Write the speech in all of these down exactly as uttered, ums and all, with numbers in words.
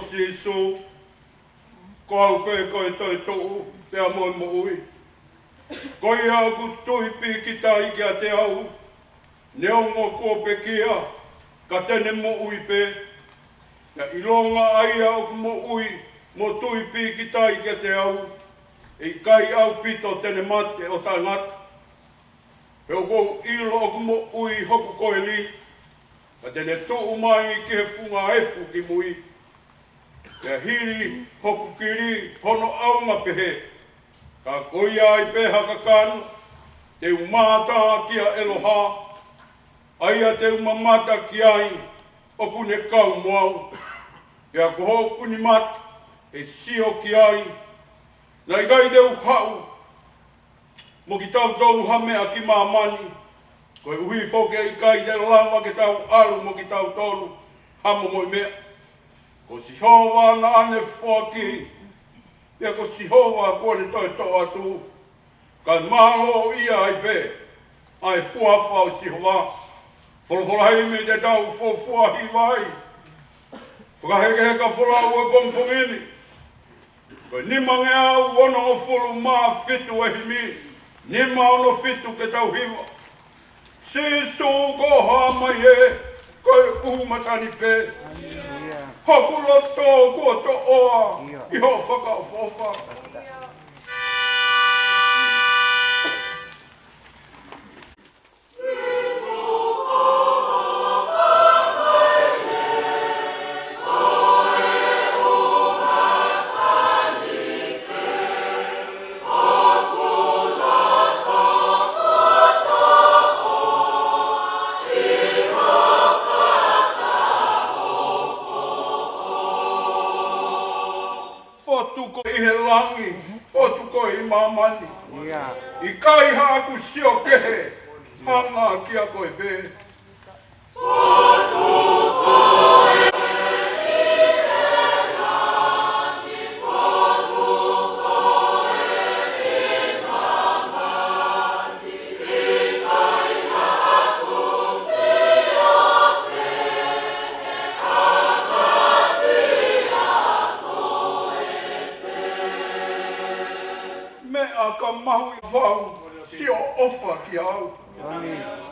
Sīsū, ko au pē ko e toetuʻu pea mo e moʻui. Ko ia ʻoku tui pīkitai kiate au, neongo kuo pekia, ka te ne moʻui pē. Pea ʻilonga ʻa ia ʻoku moʻui mo tui pīkitai kiate au, ʻe ʻikai ʻaupito te ne mate ʻo taʻengata. He ʻoku ou ʻilo ʻoku moʻui hoku koeli, ka te ne tuʻu mai ki he funga efu ki mui. Pea hili hoku kili hono ʻaunga pehē, ka ko ia ai pē ha kakano, te u mātā kia ʻEloha, ʻa ia te u mamata ki ai ʻoku ne kau mo au. Pea ko hoku nima ʻe sio ki ai, naʻe ʻikai te u haʻu mo kitautolu ha meʻa ki māmani, koeʻuhi foki ʻe ʻikai te lava ke tau ʻalu mo kitautolu ha momoʻi meʻa. Ko Sihova naʻa ne foaki, pea ko Sihova kuo ne toe toʻo atu, kae mālō ia ai pē ʻa e huafa ʻo Sihova. Folofola himi te tau fuofua hiva ai. Fakahekeheka folau ʻo e pongipongi ni, ko e nimangeau onongofulu mā fitu ʻa e himi, nima ono fitu ke tau hiva. Sīsū ko e hā mai ē, ko e ʻū masani pē. Hoku loto kuo toʻoa ʻi hoʻo fakaʻofoʻofa. Fotu koe ʻi he langi, fotu koe ʻi māmani. ʻIkai haʻaku sio kehe, hanga kia koe pē. Meʻa ka mahu ʻi fau, siʻo ʻofa kiate au.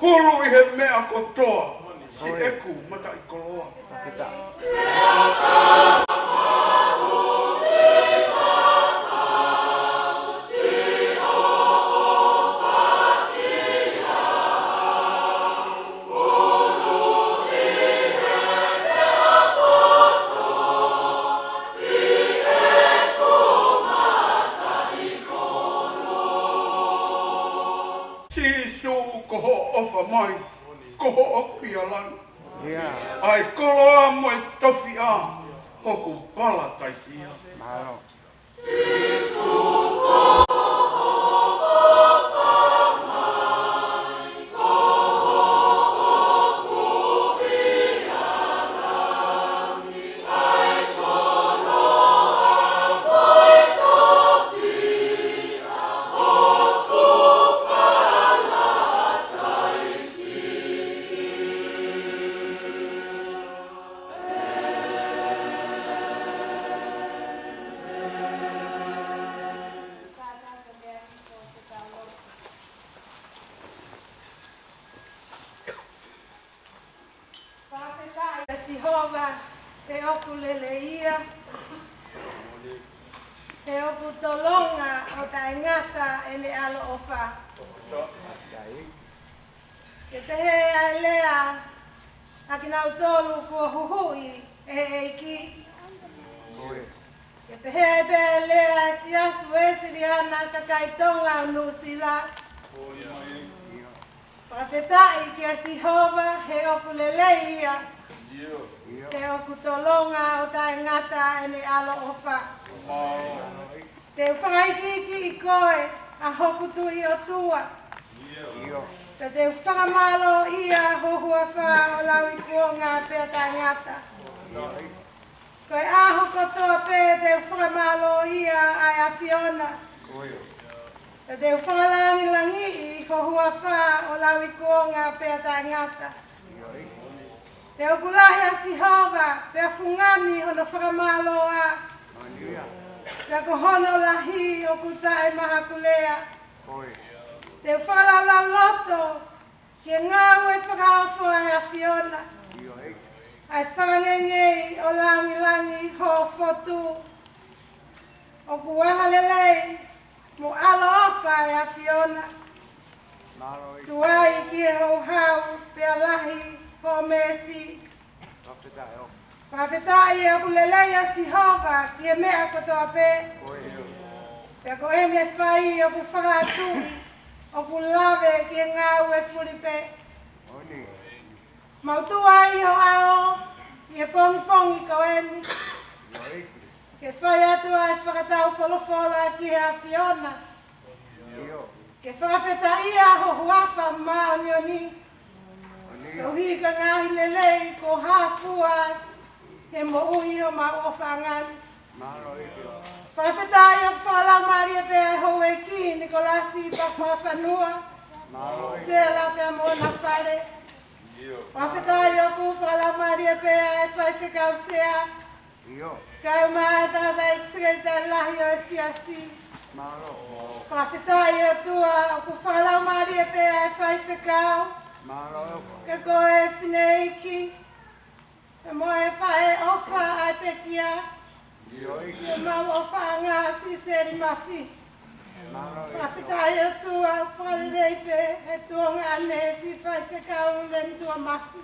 Hulu ʻi he meʻa kotoa, siʻeku mataʻikoloa. Sīsū, ko hoʻo ʻofa mai, ko hoʻoku ia langi. ʻA e koloa mo e tofiʻa, ʻoku palataisi ia. Fakafetaʻi kia Sihova, he ʻoku lelei ia, he ʻoku tolonga ʻo taʻengata ʻene ʻaloʻofa. Ke pehē ʻa e lea ʻa kinautolu kuo huhuʻi ʻe he ʻEiki. Ke pehē ai pē ʻa e lea ʻa e Siasi Uēsiliana Kakai Tonga ʻo Nuʻusila. Fakafetaʻi kia Sihova, he ʻoku lelei ia, he ʻoku tolonga ʻo taʻengata ʻene ʻaloʻofa. Te u fakaikiiki ʻi koe, ʻa hoku Tuʻi ʻOtua. Pea te u fakamālōʻia ho huafa ʻo lauikuonga pea taʻengata. Ko e ʻaho kotoa pē te u fakamālōʻia ʻa e ʻAfiona. Pea te u fakalāngilangiʻi ho huafa ʻo lauikuonga pea taʻengata. Pea ʻoku lahi ʻa Sihova, pea fungani hono fakamālō ā. Pea ko hono lahi ʻoku taʻemahakulea. Te u fakalaulauloto ki he ngāue fakaofo ʻa e ʻAfiona, ʻa e fakangengei ʻo langilangi ho fotu. ʻOku angalelei mo ʻaloʻofa ʻa e ʻAfiona. Tuai ki he houhau pea lahi ho meesi. Fakafetaʻi ʻoku lelei ʻa Sihova ki he meʻa kotoa pē. Pea ko ʻene fai ʻoku fakaʻatuʻi, ʻoku lave ki he ngāue fuli pē. Mau tuʻu ʻi ho ʻao ʻi he pongipongi ko eni, ke fai atu ʻa e fakatau folofola ki he ʻAfiona, ke fakafetaʻia ho huafa māʻoniʻoni, koeʻuhi ko e ngaahi lelei kuo hā fua he moʻui ʻo homau ʻofaʻanga ni. Fakafetaʻi ʻoku fakalaumālie pē ʻa e houʻeiki Nikolasi Pafakafanua, Sela pea mo hona fale. Fakafetaʻi ʻoku fakalaumālie pē ʻa e faifekau sea, kae ʻumaʻā e tangataʻeiki sekelitali lahi ʻo e siasi. Fakafetaʻi ʻOtua ʻoku fakalaumālie pē ʻa e faifekau, ka ko e fineʻeiki, pea mo e faʻē ʻofa ʻa e pekia, siʻemau ʻofaʻanga Siseli Mafi. Fakafetaʻi ʻOtua ʻoku fakalelei pē ʻa e tuongaʻane siʻi faifekau Lenitua Mafi.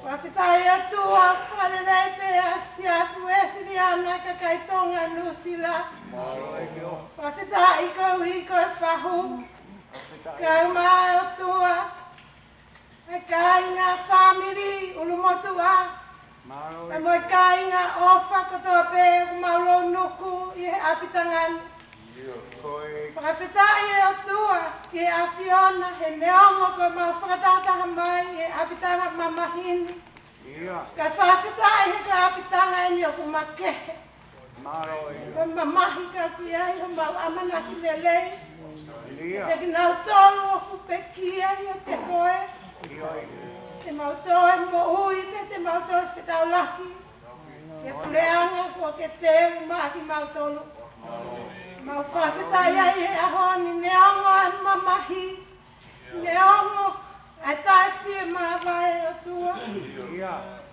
Fakafetaʻi ʻOtua ʻoku fakalelei pē ʻa e siasi Uēsiliana kakai Tonga Nuʻusila. Fakafetaʻi koeʻuhi ko e fahu, kae ʻumaʻā ʻOtua ʻa e kāinga, fāmili, ʻulumotuʻa, pea mo e kāinga ʻofa kotoa pē ʻoku mau lounuku ʻi he ʻapitanga ni. Fakafetaʻi ʻe ʻOtua ki he ʻAfiona he neongo ko ʻemau fakatahataha mai ʻi he ʻapitanga mamahi ni, ka fakafetaʻi he ko e ʻapitanga eni ʻoku makehe. Ko e mamahi ka ʻoku ʻi ai homau ʻamanaki lelei kiate kinautolu ʻoku pekia ʻiate koe, te mau toe moʻui pē, te mau toe fetaulaki ki he puleʻanga kuo ke teu maʻa kimautolu. Mau fakafetaʻi ai he ʻaho ni neongo ʻa e mamahi, neongo ʻa e taʻefiemāvae, ʻOtua.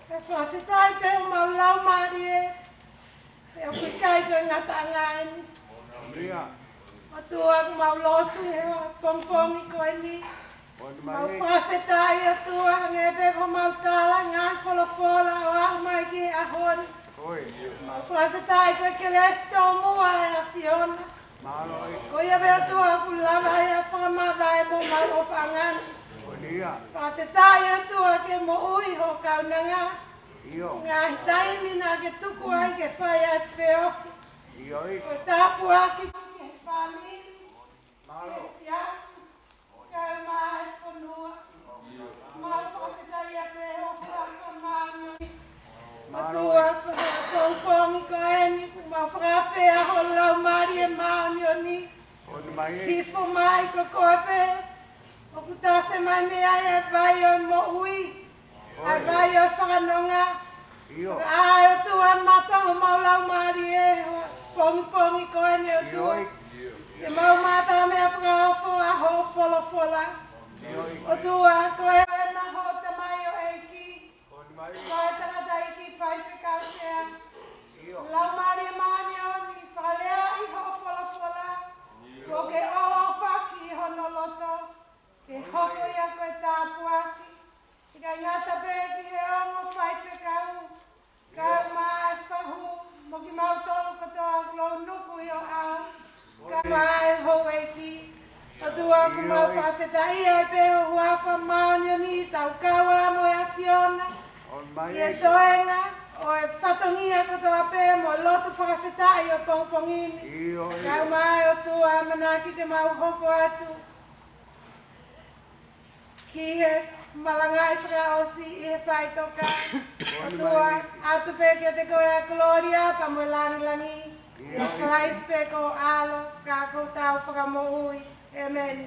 Pea fakafetaʻi pē homau laumālie, pea ʻoku ʻikai ko e ngataʻanga eni. ʻOtua, ʻoku mau lotu he pongipongi ko eni. Mau fakafetaʻi ʻOtua, hangē pē ko ʻemau tala, ngaahi folofola ʻo aʻu mai ki he ʻaho ni. Mau fakafetaʻi ko e kelesi tōmua ʻa e ʻAfiona. Ko ia pē ʻOtua ʻoku lava ai ʻa e fakamavae mo homau ʻofaʻanga ni. Fakafetaʻi ʻOtua ki he moʻui ho kaunanga. Ngaahi taimi naʻa ke tuku ai ke fai ʻa e feohi, ko e tāpuaki ki he fāmili, ki he siasi, kae ʻumaʻā e fonua. Mau fakafetaʻi pē ho huafa māʻoniʻoni. ʻOtua, ko e pongipongi ko eni, mau fakafetaʻi ho Laumālie Māʻoniʻoni. Hifo mai ko koe pē ʻoku tafe mai mei ai ʻa e vai ʻo e moʻui, ʻa e vai ʻo e fakanonga. Ka ʻai ʻOtua mata homau laumālie he pongipongi ko eni ʻOtua, ke mau mamata meʻa fakaofo ʻa hoʻo folofola. ʻOtua, ko e ena ho tamaioʻeiki, ko e tangataʻeiki faifekau sea. Laumālie Māʻoniʻoni, fakaleaʻi hoʻo folofola, kuo ke ʻofa ki hono loto, ke hoko ia ko e tāpuaki, ʻikai ngata pē ki he ongo faifekau, kae ʻumaʻā e fahu, mo kimautolu kotoa ʻoku lounuku ʻi ho ʻao, kae ʻumaʻā e houʻeiki. ʻOtua, ʻoku mau fakafetaʻia pē ho huafa māʻoniʻoni, tau kau ā mo e ʻAfiona ʻi he toenga ʻo e fatongia kotoa pē mo e lotu fakafetaʻi ʻo e pongipongi ni. Kae ʻumaʻā ʻOtua, ʻamanaki te mau hoko atu ki he malangaʻi fakaʻosi ʻi he faʻitoka. ʻOtua, ʻoatu pē kiate koe ʻa e kolōlia pea mo e langilangi. ʻIa Kalaisi pē ko ho ʻAlo, ka ko hotau Fakamoʻui. ʻĒmeni.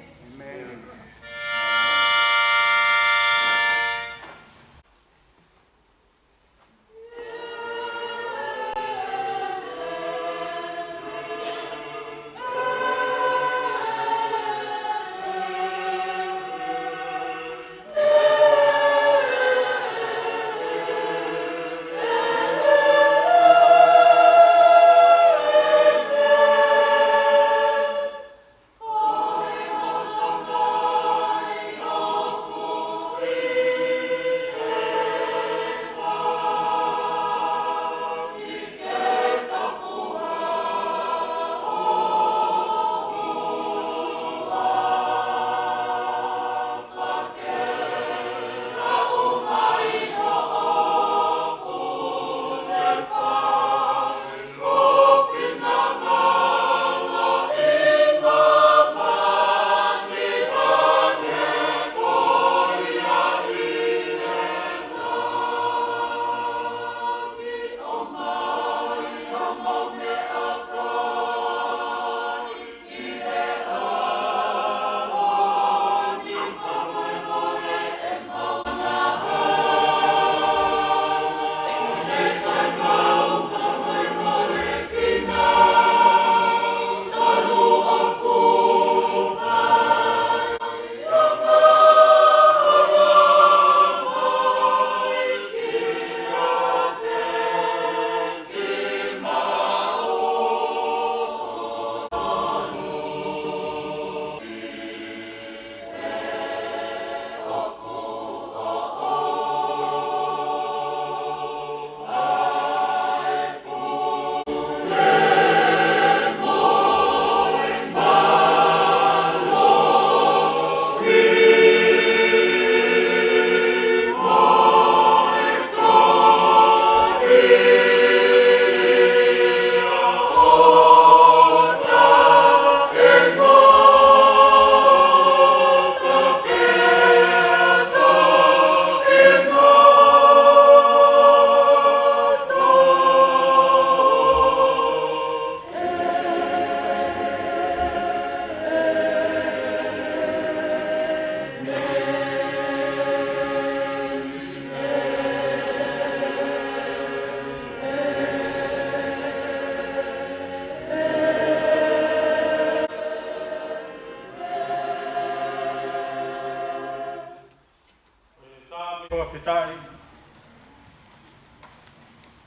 ʻAi,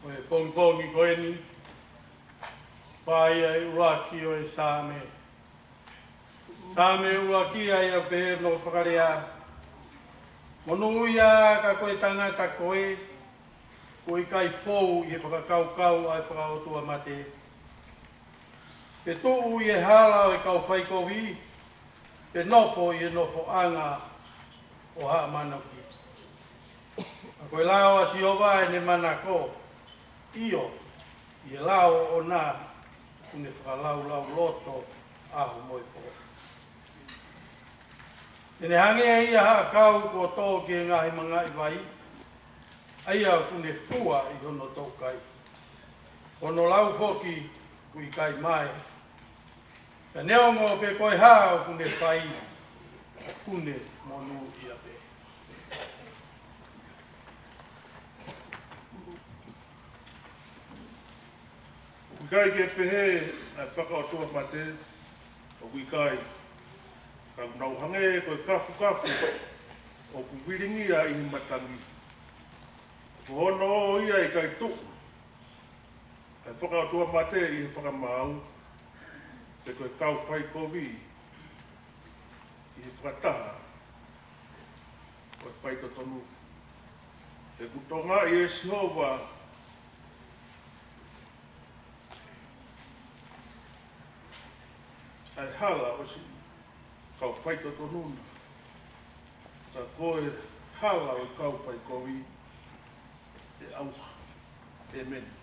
ʻo e pongipongi ko eni, pea ʻi he ʻuluaki ʻo e Saame. Saame ʻuluaki ʻa ia ʻoku pehē hono fakalea: Monūʻia ka ko e tangata ko ē ʻoku ʻikai fou ʻi he fakakaukau ʻa e fakaʻotuamate, pe tuʻu ʻi he hala ʻo e kau faikovi, pe nofo ʻi he nofoʻanga ʻo haʻa manaki. Ka ko e lao ʻa Sihova ʻene manako, ʻio, ʻi he lao ʻoʻona ʻoku ne fakalaulauloto ʻaho mo e pō. Te ne hangē ia ha ʻakau kuo tō ki he ngaahi mangaʻi vai, ʻa ia ʻoku ne fua ʻi hono toukai, hono lau foki ʻoku ʻikai mae. Ka neongo pe ko e hā ʻoku ne fai, ʻoku ne monūʻia pē. ʻOku ʻikai ke pehē ʻa e fakaʻotuamate, ʻoku ʻikai, ka ʻoku nau hangē ko e kafukafu ʻoku vilingia ʻi he matangi. Ko hono ō ia ʻikai tuʻu ʻa e fakaʻotuamate ʻi he fakamaau, pe ko e kau faikovi ʻi he fakataha ʻo e faitotonu. He ʻoku tokangaʻi ʻe Sihova ʻa e hala ʻo siʻi kau faitotonu na, ka ko e hala ʻo e kau faikovi ʻe ʻauha. ʻĒmeni.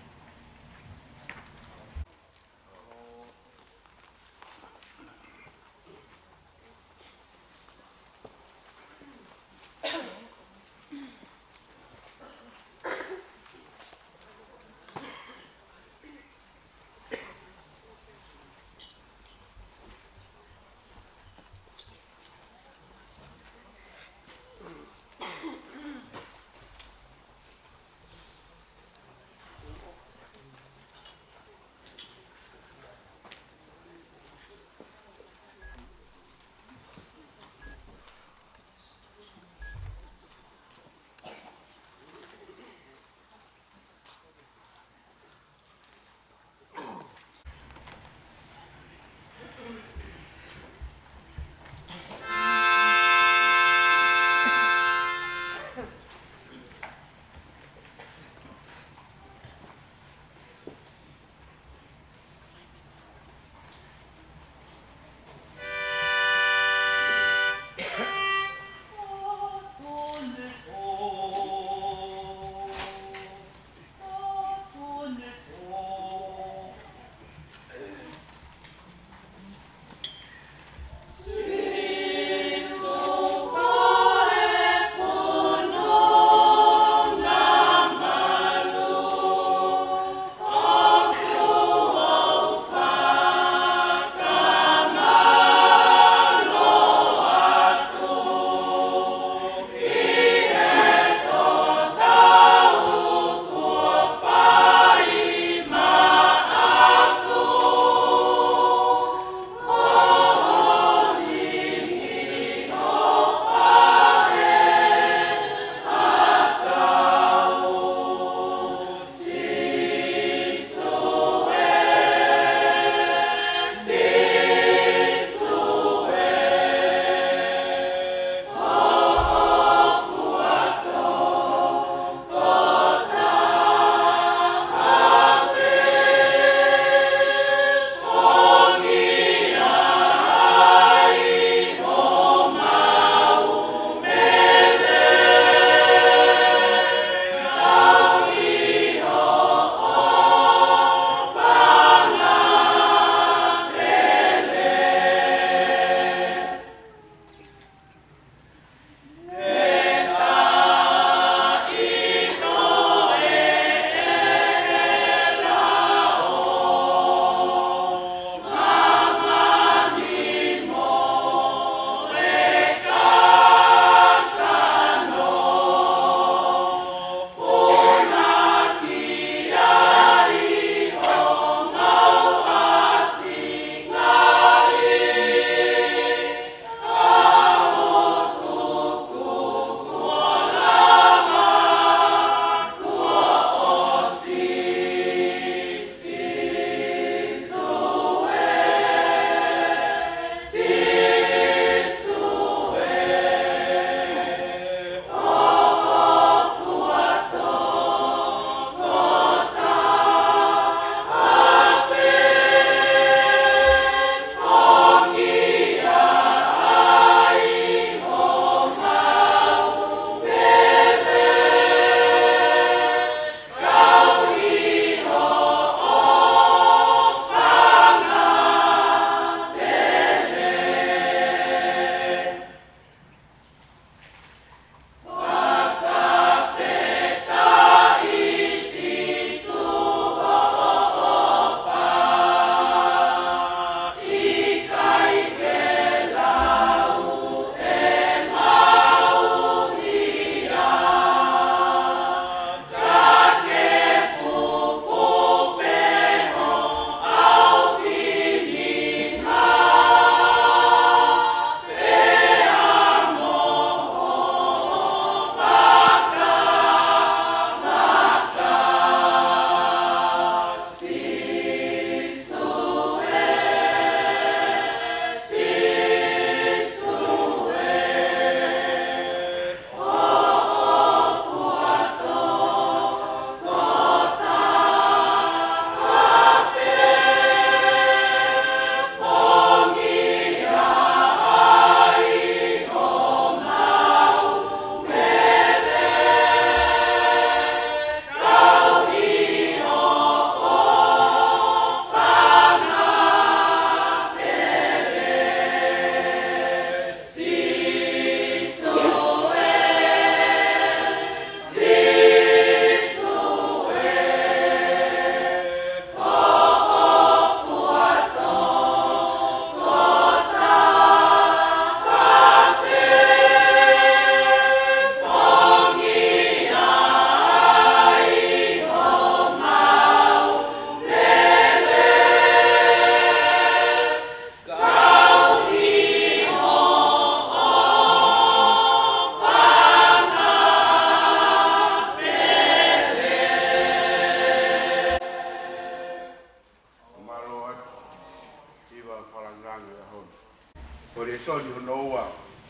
Ko e lēsoni hono ua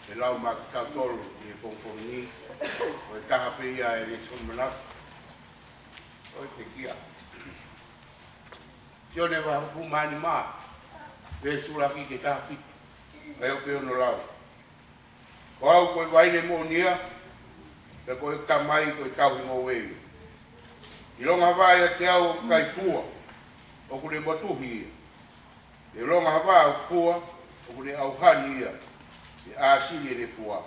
ʻe lau maʻa kitautolu ʻi he pongipongi ni, ko e taha pē ia ʻi he lēsoni manako ʻo e pekia. Sione vahe hongofulu mā nima, veesi ʻuluaki ki he taha fitu, ʻa ia ʻoku pehē hono lau: Ko au ko e vaine moʻoni ia, pea ko e Tamai ko e tauhi ngoue ia. ʻIlonga ha vaʻa ʻiate au ʻoku ʻikai fua, ʻoku ne motuhi ia. Pea ʻilonga ha vaʻa ʻoku fua, ʻoku ne ʻauha ni ia, pea ʻāsili ʻene fua.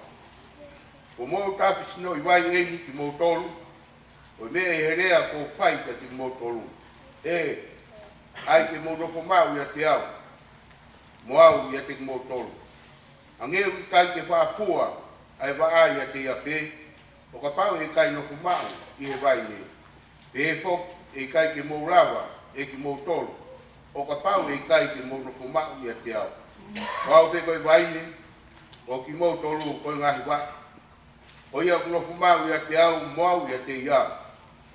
Ko hoʻomou taʻaki sinoʻi vai eni kimoutolu, ko e meʻa ʻi he lea kuo u fai kiate kimoutolu. ʻE, ʻai ke mou nofo maʻu ʻiate au, mo au ʻiate kimoutolu. Hangē ʻoku ʻikai ke faʻa fua ʻa e vaʻa ʻiate ia pē, ʻo kapau ʻe ʻikai nofo maʻu ʻi he vaine. Pehē foki, ʻe ʻikai ke mou lava ʻe kimoutolu, ʻo kapau ʻe ʻikai ke mou nofo maʻu ʻiate au. Ko au pē ko e vaine, ʻo kimoutolu ko e ngaahi vaʻa. Ko ia ʻoku nofo maʻu ʻiate au, mo au ʻiate ia,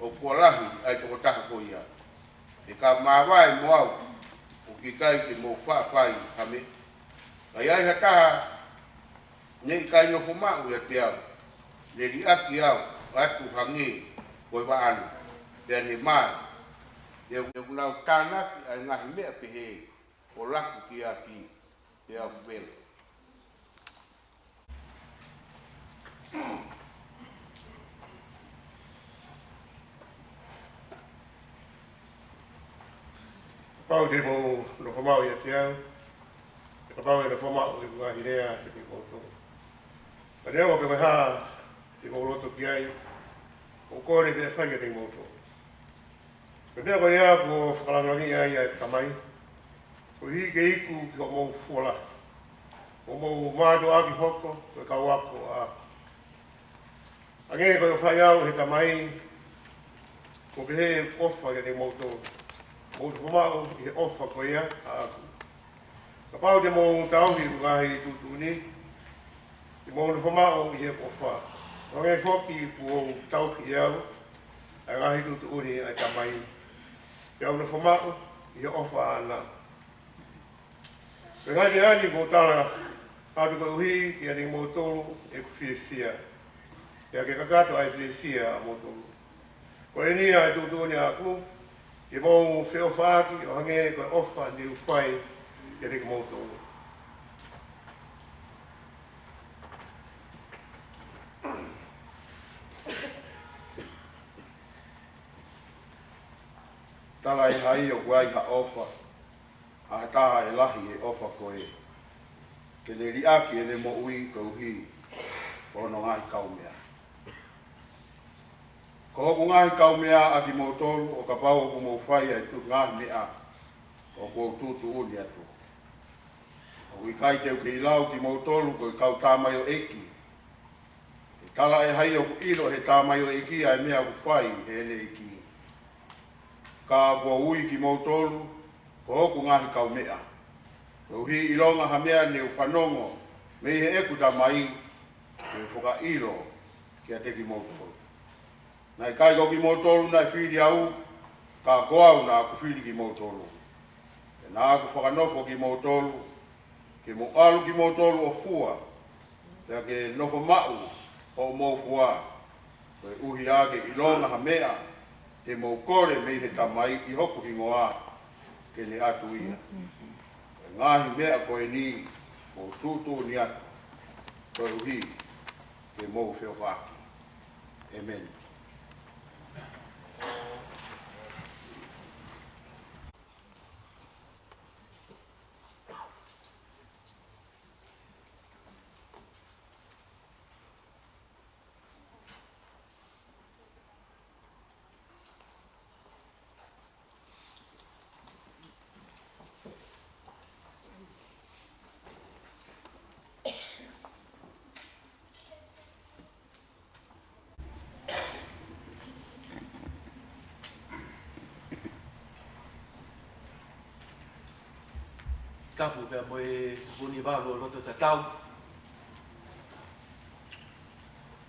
ʻoku fua lahi ʻa e tokotaha ko ia. He ka māvae mo au, ʻoku ʻikai ke mou faʻa fai ha meʻa. Ka ʻi ai ha taha ne ʻikai nofo maʻu ʻiate au, ne liʻaki au atu hangē ko e vaʻa ni, pea ne mae. Pea ʻoku nau tānaki ʻa e ngaahi meʻa pehē, ʻo laku ki he ʻapi, pea ʻoku vela. Kapau te mou nofo maʻu ʻiate au, pea kapau ʻe nofo maʻu ʻeku ngaahi lea ʻiate kimoutolu, pea neongo pe ko e hā te mou loto ki ai, ʻoku ou kole pē ʻe fai kiate kimoutolu. Ko e meʻa ko ia kuo fakalāngilangiʻi ai ʻa e Tamai, koeʻuhi ke iku ki hoʻomou fua lahi, mo hoʻomou mātuʻaki hoko ko e kau ako ʻaʻaku. Hangē ko e ʻofaʻi au ʻe he Tamai, kuo pehē ʻeku ʻofa kiate kimoutolu, mou nofo maʻu ʻi he ʻofa ko ia ʻaʻaku. Kapau te mou tauhi ʻeku ngaahi tuʻutuʻuni, te mou nofo maʻu ʻi heʻeku ʻofa, ʻo hangē foki kuo u tauhi ʻe au ʻa e ngaahi tuʻutuʻuni ʻa e Tamai, pea u nofo maʻu ʻi he ʻofa ʻaʻana. Ko e ngaahi meʻa ni kuo u tala atu koeʻuhi kiate kimoutolu ʻeku fiefia, pea ke kakato ʻa e fiefia ʻamoutolu. Ko eni ʻa e tuʻutuʻuni ʻaʻaku, ke mou feʻofaʻaki ʻo hangē ko e ʻofa ne u fai kiate kimoutolu. Talaʻehai ʻoku ai ha ʻofa, ʻa ha taha ʻe lahi ʻi he ʻofa ko ē, ke ne liʻaki ʻene moʻui koeʻuhi ko hono ngaahi kaumeʻa. Ko hoku ngaahi kaumeʻa ʻa kimoutolu, ʻo kapau ʻoku mou fai ʻa e ngaahi meʻa ʻoku ou tuʻutuʻuni atu. ʻOku ʻikai te u kei lau kimoutolu ko e kau tamaioʻeiki. He talaʻehai ʻoku ʻilo ʻe he tamaioʻeiki ʻa e meʻa ʻoku fai ʻe heʻene ʻeiki. Ka kuo u ui kimoutolu ko hoku ngaahi kaumeʻa, koeʻuhi ʻilonga ha meʻa ne u fanongo mei heʻeku Tamai, ke u fakaʻilo kiate kimoutolu. Naʻe ʻikai ko kimoutolu naʻe fili au, ka ko au naʻa ku fili kimoutolu. Pea naʻa ku fakanofo kimoutolu, ke mou ʻalu kimoutolu ʻo fua, pea ke nofo maʻu hoʻomou fua, koeʻuhi ā ke ʻilonga ha meʻa te mou kole mei he Tamai ʻi hoku hingoa, ke ne ʻatu ia. Ko e ngaahi meʻa ko eni ʻoku ou tuʻutuʻuni atu, koeʻuhi ke mou feʻofaʻaki. ʻĒmeni. Tapu pea mo e vuni valu ʻo loto tatau.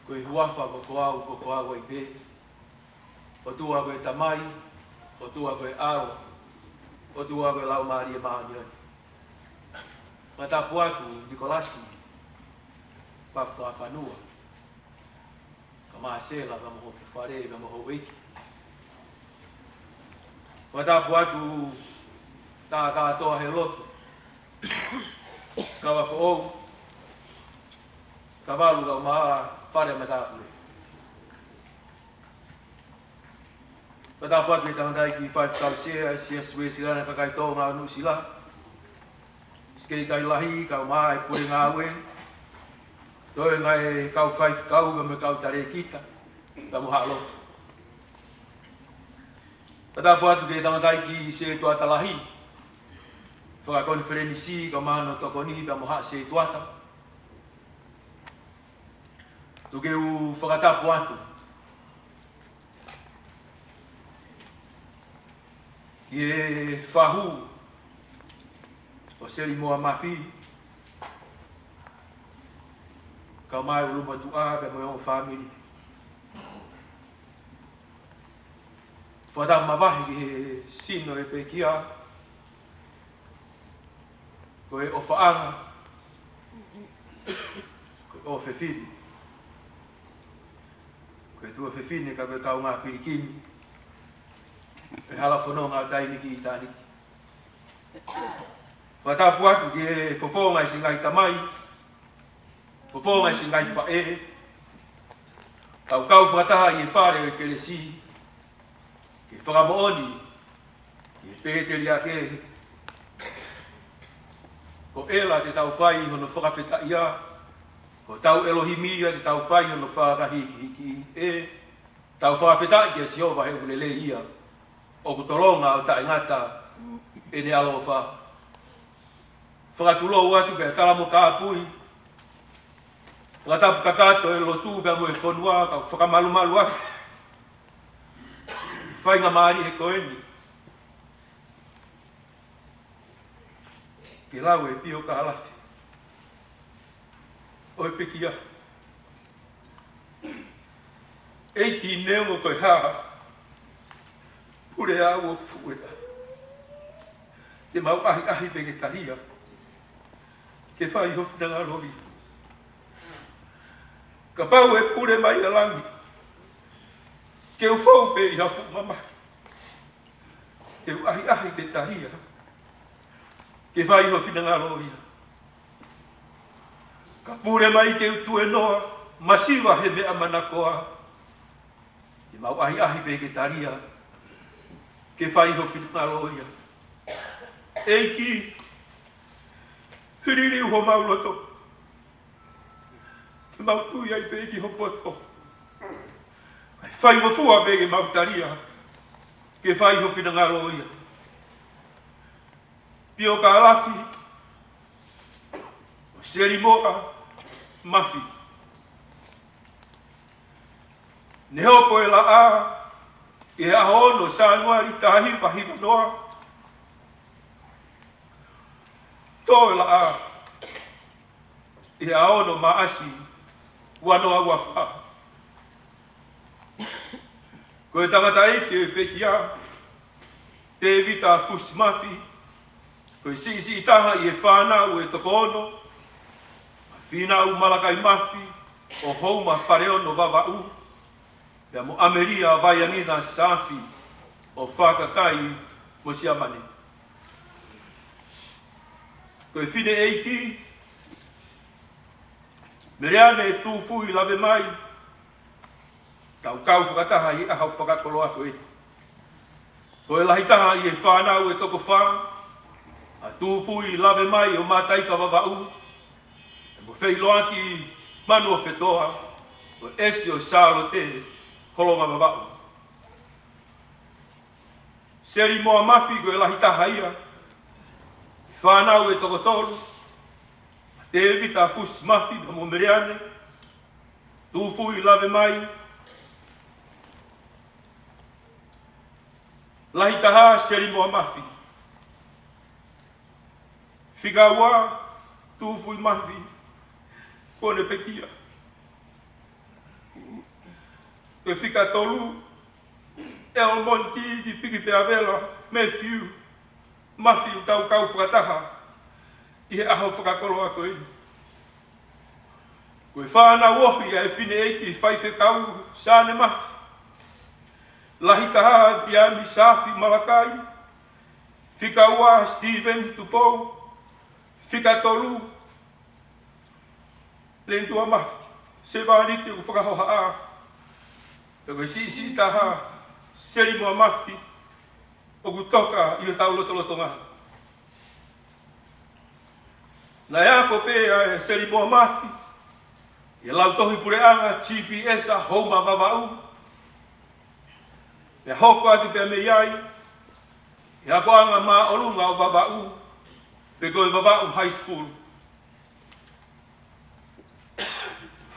Ko e huafa ko au, ko au ai pē. ʻOtua ko e Tamai, ʻOtua ko e ʻAlo, ʻOtua ko e Laumālie Māʻoniʻoni. Fakatapu atu Nikolasi Pakufafanua, ka Masela pea mo hoku fale pea mo houʻeiki. Fakatapu atu tā kātoa he lotu, Kavafoʻou, Tavalu kae ʻumaʻā fale matāpule. Fakatapu atu ki he tangataʻeiki faifekau sea ʻo e Siasi Uēsiliana Kakai Tonga ʻo Nuʻusila, Sekelitali Lahi kae ʻumaʻā e pule ngāue, toenga e kau faifekau pea mo e kau talēkita pea mo haʻa lotu. Fakatapu atu ki he tangataʻeiki sētuata lahi, fakakonifelenisi kae ʻumaʻā hono tokoni pea mo haʻa sētuata. Tuku ke u fakatapu atu ki he fahu ʻo Selimoa Mafi kae ʻumaʻā e ʻulumotuʻa pea mo e ongo fāmili. Fakatapu mavahe ki he sino ʻo e pekia, ko e ʻofaʻanga, ko e ʻofefine, ko e tuofefine ka ko e kaungā pilikimi ʻo e hala fononga ʻo Taimi ki ʻItāniti. Fakatapu atu ki he fofonga ʻo e siʻi ngaahi tamai, fofonga ʻo e siʻi ngaahi faʻē, tau kau fakataha ʻi he fale ʻo e kelesi, ke fakamoʻoni ki he pēteliake, ko ʻEla te tau fai hono fakafetaʻia, ko hotau ʻElohimi ia te tau fai hono fakahīkihiki. ʻE, tau fakafetaʻi kia Sihova he ʻoku lelei ia, ʻoku tolonga ʻo taʻengata ʻene ʻaloʻofa. Fakatulou atu pea tala mo kāpui, fakatapu kakato e lotu pea mo e fonua, kau fakamalumalu atu faingamālie ko eni ke lau e pio ka lafi ʻo e pekia. ʻEiki, neongo ko e hā, pule au ʻoku fuʻu ʻeʻa, te mau ʻahiʻahi pē ke talia, ke fai ho finangalo ia. Kapau ʻe pule mai ʻa langi, ke u fou pē ʻi ha fuʻu mamahi, te u ʻahiʻahi ke talia, ke fai ho finangalo ia. Ka pule mai ke u tuenoa, masiva he meʻa manakoa, te mau ʻahiʻahi pē ke talia, ke fai ho finangalo ia. ʻEiki, liliu homau loto, ke mau tui ai pē ki ho poto, kae faingofua pē ke mau talia, ke fai ho finangalo ia. Pio ka lafi ʻo Selimoa Mafi. Ne hopo e laʻā ʻi he ʻaho ono Sānuali taha hiva hiva noa. Tō e laʻā ʻi he ʻaho ono Maʻasi ua noa ua fā. Ko e tangataʻeiki ʻo e pekia, Tēvita Fusi Mafi, ko e siʻisiʻi taha ʻi he fānau ʻe toko ono, Fīnau Malakai Mafi, ʻo Houma Faleono Vavaʻu, pea mo ʻAmelia Vaiangina Saafi, ʻo Fakakai mo Siamane. Ko e fineʻeiki, Meleane Tūfui Lavemai, tau kau fakataha ʻi he ʻaho fakakoloa ko eni. Ko e lahi taha ʻi he fānau ʻe toko fā, ʻa Tūfui Lavemai ʻo Mataika Vavaʻu, pea mo Feʻiloaki Manuofetoa, ʻo ʻEsi ʻo Sālote Holonga Vavaʻu. Selimoa Mafi ko e lahi taha ia, fānau ʻe toko tolu, Tēvita Fusi Mafi pea mo Meleane Tūfui Lavemai. Lahi taha, Selimoa Mafi. Fika ua, Tūfui Mafi, ko ʻene pekia. Ko e fika tolu, Elmonti Piki Peavela Matthew Mafi, ʻoku tau kau fakataha ʻi he ʻaho fakakoloa ko eni. Ko e fānau ohi ʻa e fineʻeiki faifekau Sane Mafi, lahi taha Viami Safi Malakai, fika ua Stephen Tupou, fika tolu Lentua Mafi, sevāniti ʻoku fakahohaʻa, pea ko e siʻisiʻi taha Selimoa Mafi, ʻoku toka ʻi hotau lotolotonga. Naʻe ako pē ʻa Selimoa Mafi ʻi he lautohi puleʻanga G P S ʻa Houma Vavaʻu, pea hoko atu pē mei ai ʻi he akoʻanga māʻolunga ʻo Vavaʻu, pe ko e Vavaʻu High School.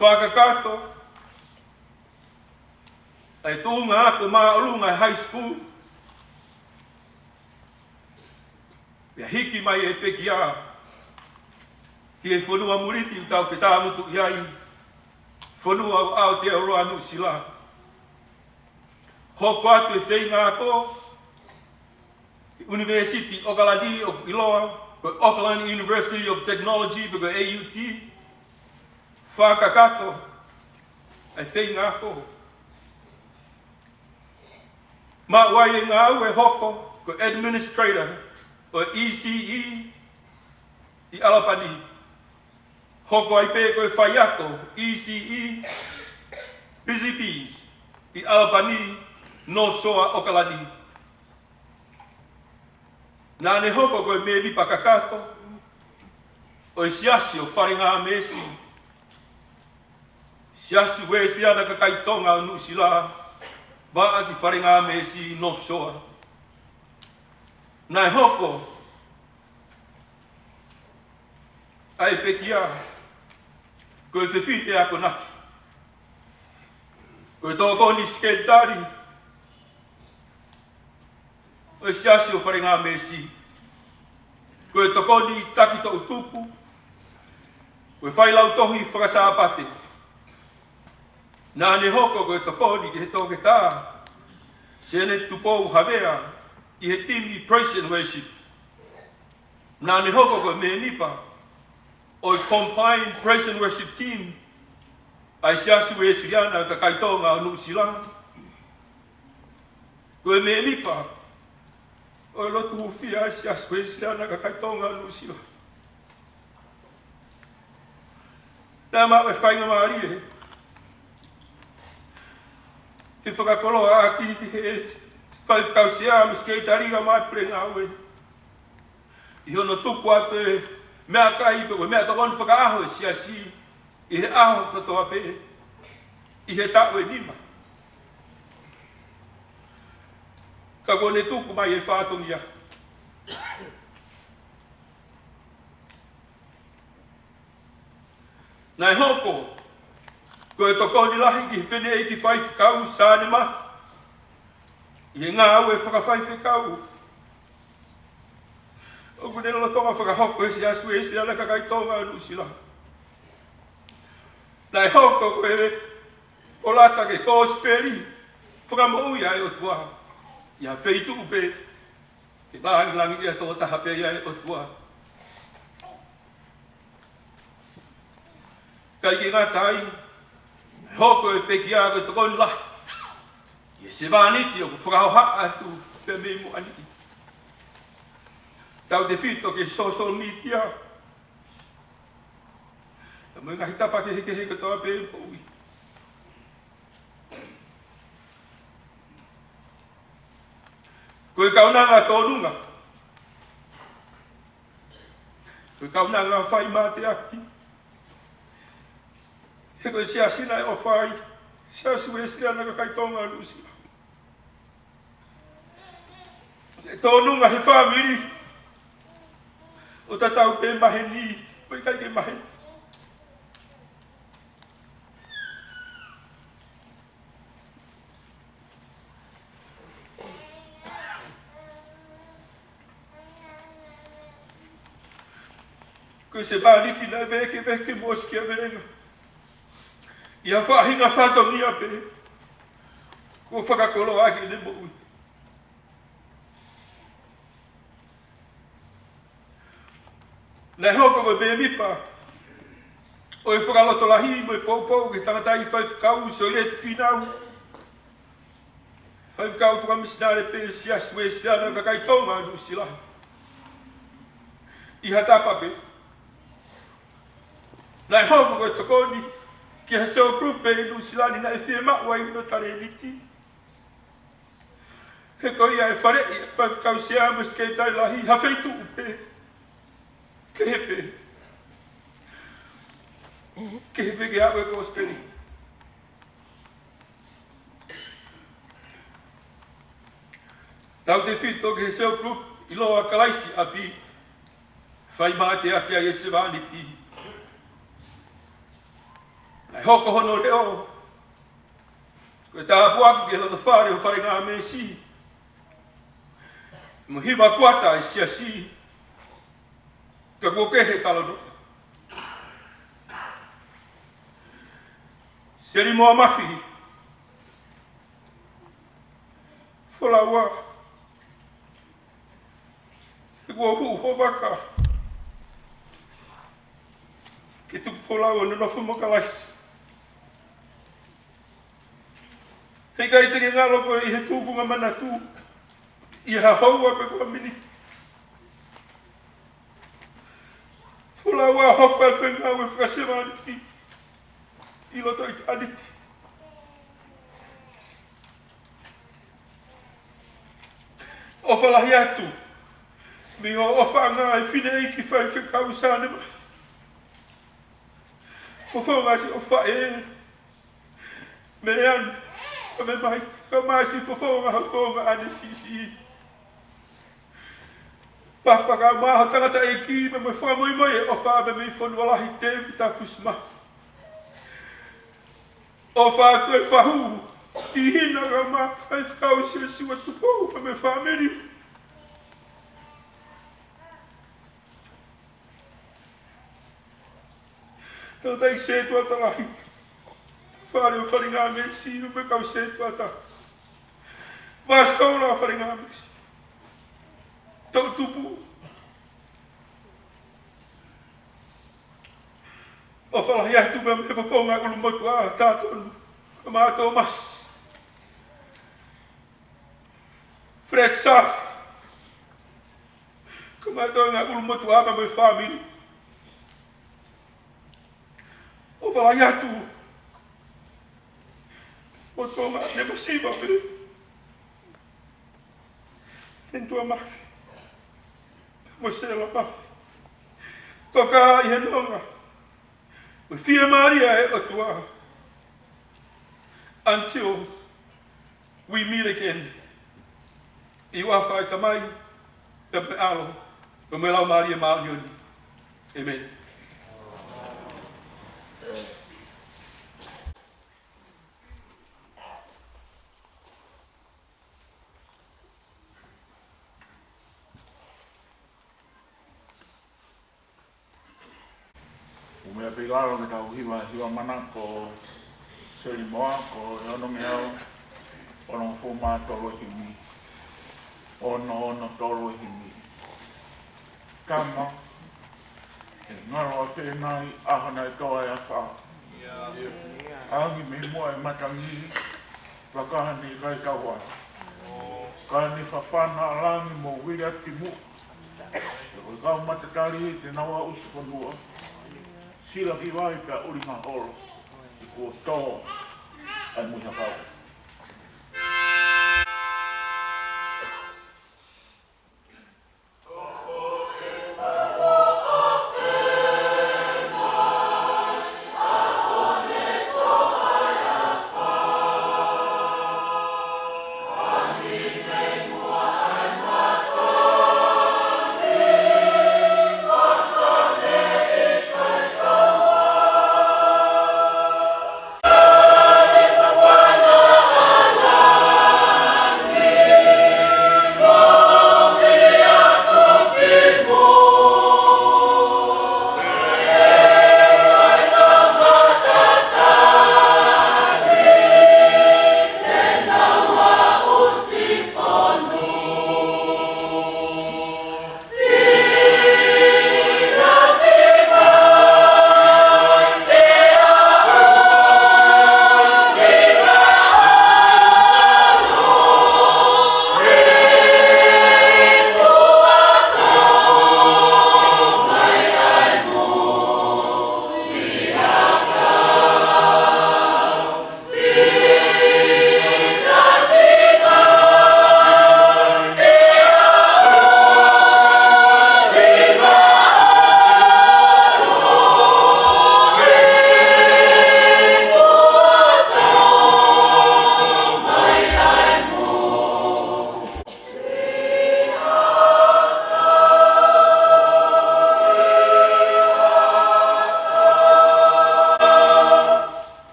Fakakakato ʻa e tuʻunga ako māʻolunga ʻi he high school, pea hiki mai ʻa e pekia ki he fonua muli ni ʻoku tau fetāmutuʻi ai, fonua ʻo Aotearoa Nuʻusila. Hoko atu e feinga ako ʻi he ʻUnivēsiti ʻOkalani, ʻoku ʻiloa ko e Auckland University of Technology, pe ko e A U T. Fakakakato ʻa e feinga ako. Maʻu ai e ngāue hoko ko e administrator ʻo e E C E ʻi ʻAlapani. Hoko ai pē ko e faiako E C E Busy Bees ʻi ʻAlapani, North Shore ʻOkalani. Naʻa ne hoko ko e mēmipa kakato ʻo e Siasi ʻo Falengamesi, Siasi Uēsiliana Kakai Tonga ʻo Nuʻusila, vaʻa ki Falengamesi, North Shore. Naʻe hoko ʻa e pekia ko e fefine akonaki, ko e tokoni sekelitali ʻo e Siasi ʻo Falengamesi, ko e tokoni taki toʻutupu, ko e failautohi faka-Sāpate. Naʻa ne hoko ko e tokoni ki he Toketā Seneti Tupou Havea ʻi he timi Praise and Worship. Naʻa ne hoko ko e mēmipa ʻo e Combined Praise and Worship Team ʻa e Siasi Uēsiliana Kakai Tonga ʻo Nuʻusila. Ko e mēmipa ʻo e lotu hūfia ʻa e Siasi Uēsiliana Kakai Tonga ʻo Nuʻusila. Naʻe maʻu e faingamālie ke fakakoloa ʻaki ʻe he faifekau sea mo e sekelitali ʻa e puleʻanga ʻi hono tuku atu e meʻakai pe ko e meʻatokoni fakaʻaho ʻo e Siasi ʻi he ʻaho kotoa pē ʻi he taʻu ʻe nima. Ka kuo ne tuku mai e fatongia. Naʻe hoko ko e tokoni lahi ki he fineʻeiki faifekau Sane Mafi ʻi he ngāue fakafaifekau ʻoku ne lolotonga fakahoko ʻi he Siasi Uēsiliana Kakai Tonga ʻo Nuʻusila. Naʻe hoko ko e kolata ki he kosipeli fakamoʻui ʻa e ʻOtua ʻi ha feituʻu pē ke langilangiʻia tokotaha pē ʻa e ʻOtua. Kae ʻikai ke ngata ai, hoko e pekia ko e tokoni lahi ʻi he sevāniti ʻoku fakahohaʻa atu pē mei muʻa ni. Tautefito ki he social media, pea mo e ngaahi tapa kehekehe kotoa pē ʻo e moʻui. Ko e kaunanga tōnunga, ko e kaunanga fai mateaki. He ko e Siasi naʻe ʻofa ai, Siasi Uēsiliana Kakai Tonga ʻo Nuʻusila. ʻE tōnunga he fāmili ʻo tatau pē maheni pe ʻikai ke maheni. Ko e sevāniti naʻe vēkeveke mo ʻosikiavelenga ʻi ha faʻahinga fatongia pē kuo fakakoloa ʻaki ʻene moʻui. Naʻe hoko ko e mēmipa ʻo e fakalotolahi mo e poupou ki he tangataʻeiki faifekau, Sōlieti Fīnau, faifekau fakamisinale pē Siasi Uēsiliana Kakai Tonga ʻa Nuʻusila, ʻi Haʻatapa pē. Naʻe hoko ko e tokoni ki ha cell group pē ʻi Nuʻusila ni naʻe fiemaʻu ai hono talēniti. He ko ia ʻe faleʻi ʻe he faifekau sea mo e sekelitali lahi ha feituʻu pē. Kehe pē. Kehe pē ke aʻu e kosipeli. Tautefito ki he cell group ʻiloa Kalaisi ʻApi, fai mateaki ai e sevāniti. Naʻe hoko hono leʻo ko e tāpuaki ki he loto fale ʻo Falengamesi mo e hiva kuata ʻa e siasi. Ka kuo kehe e talanoa. Selimoa Mafi, Folaua, he kuo huʻu ho vaka ke tuku folau ʻo nonofo mo Kalaisi. He ʻikai te ke ngalo koe ʻi he tūkunga manatu ʻi ha houa pe ko ha miniti. Folaua, hoko atu e ngāue fakasevāniti ʻi loto ʻitāniti. ʻOfa lahi atu mei hoʻo ʻofaʻanga e fineʻeiki faifekau Sane Mafi. Fofonga siʻo faʻē Meleane, ʻo mei mai, kae ʻumaʻā siʻi fofonga ho tuongaʻane siʻisiʻi. Papa, kae ʻumaʻā ho tangataʻeiki pea mo e fakamoimoi e ʻofa pea mei Fonualahi, Tēvita Fusi Mafi. ʻOfa atu e fahu ki Hina kae ʻumaʻā e faifekau Siosiua Tupou pea mo e fāmili. Tangataʻeiki sētuata lahi, fale ʻo Falengamesi mo e kau sētuata. Vasikola Falengamesi. Toʻutupu. ʻOfa lahi atu pea mei he fofonga ʻulumotuʻa, Tatonu, kae ʻumaʻā Tōmasi, Fred Safi, kae ʻumaʻā e toenga ʻulumotuʻa pea mo e fāmili. ʻOfa lahi atu mo e tuongaʻane masiva pē, Hentua Mafi mo Sela Mafi. Toka ʻi he nonga mo e fiemālie ʻa e ʻOtua. Until we meet again. ʻI he huafa ʻo e Tamai, pea mo e ʻAlo, pea mo e Laumālie Māʻoniʻoni. ʻĒmeni. ʻOku meʻa pē ʻi lalo ke tau hiva, hiva manako Selimoa, ko e onongeau onongofulu mā tolu e himi, ono ono tolu e himi. Tama, ʻe ngalo ʻa Fenai, ʻaho naʻe tō ai ʻa Fa. Angi mei muʻa e matangi, fakahā ni kai kauana. Ka ne fafana ʻa langi mo Viliati Muʻa. Ko e kau matatali te nau aʻusi fonua. Sila ki vai pea ʻuli maholo. ʻI kuo tō ai mui hakau.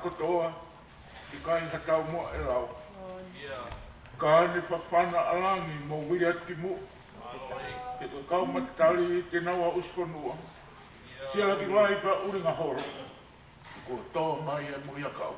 kotoa, ʻikai ha taumuʻa ʻe lau. Ka ne fafana ʻa langi mo vili atu ki muʻa. He ko e kau matatali te nau aʻusi fonua. Siʻi laki vai pea ʻulinga holo. Kuo tō mai e muiakau.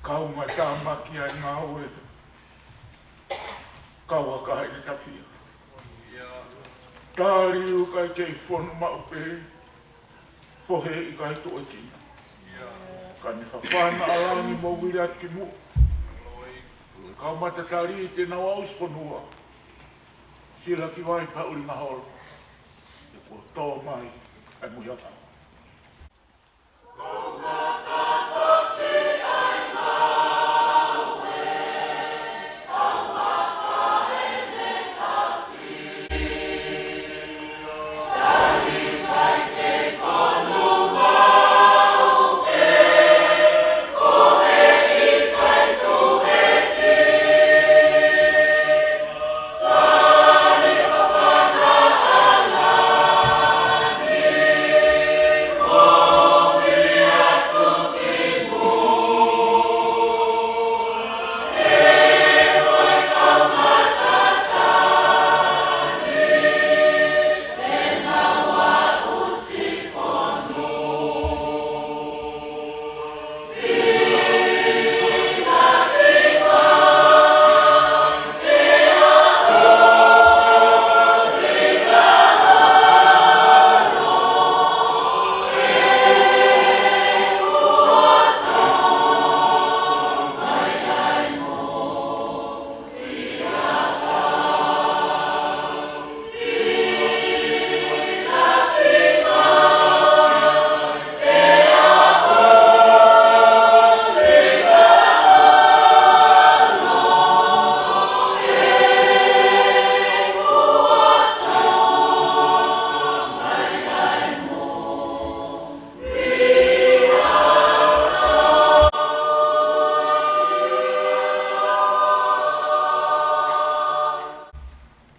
Kau ngata maki ai ngāue, kau aka ʻi tafia. Tali ʻoku ʻikai kei fonu maʻu pē, fohe ʻikai tuʻuekina. Ka ne fafana ʻa langi mo vili atu ki muʻa. Kau matatali te nau aʻusi fonua. Siʻi laki vai pea ʻulinga holo. He kuo tō mai e muiakau.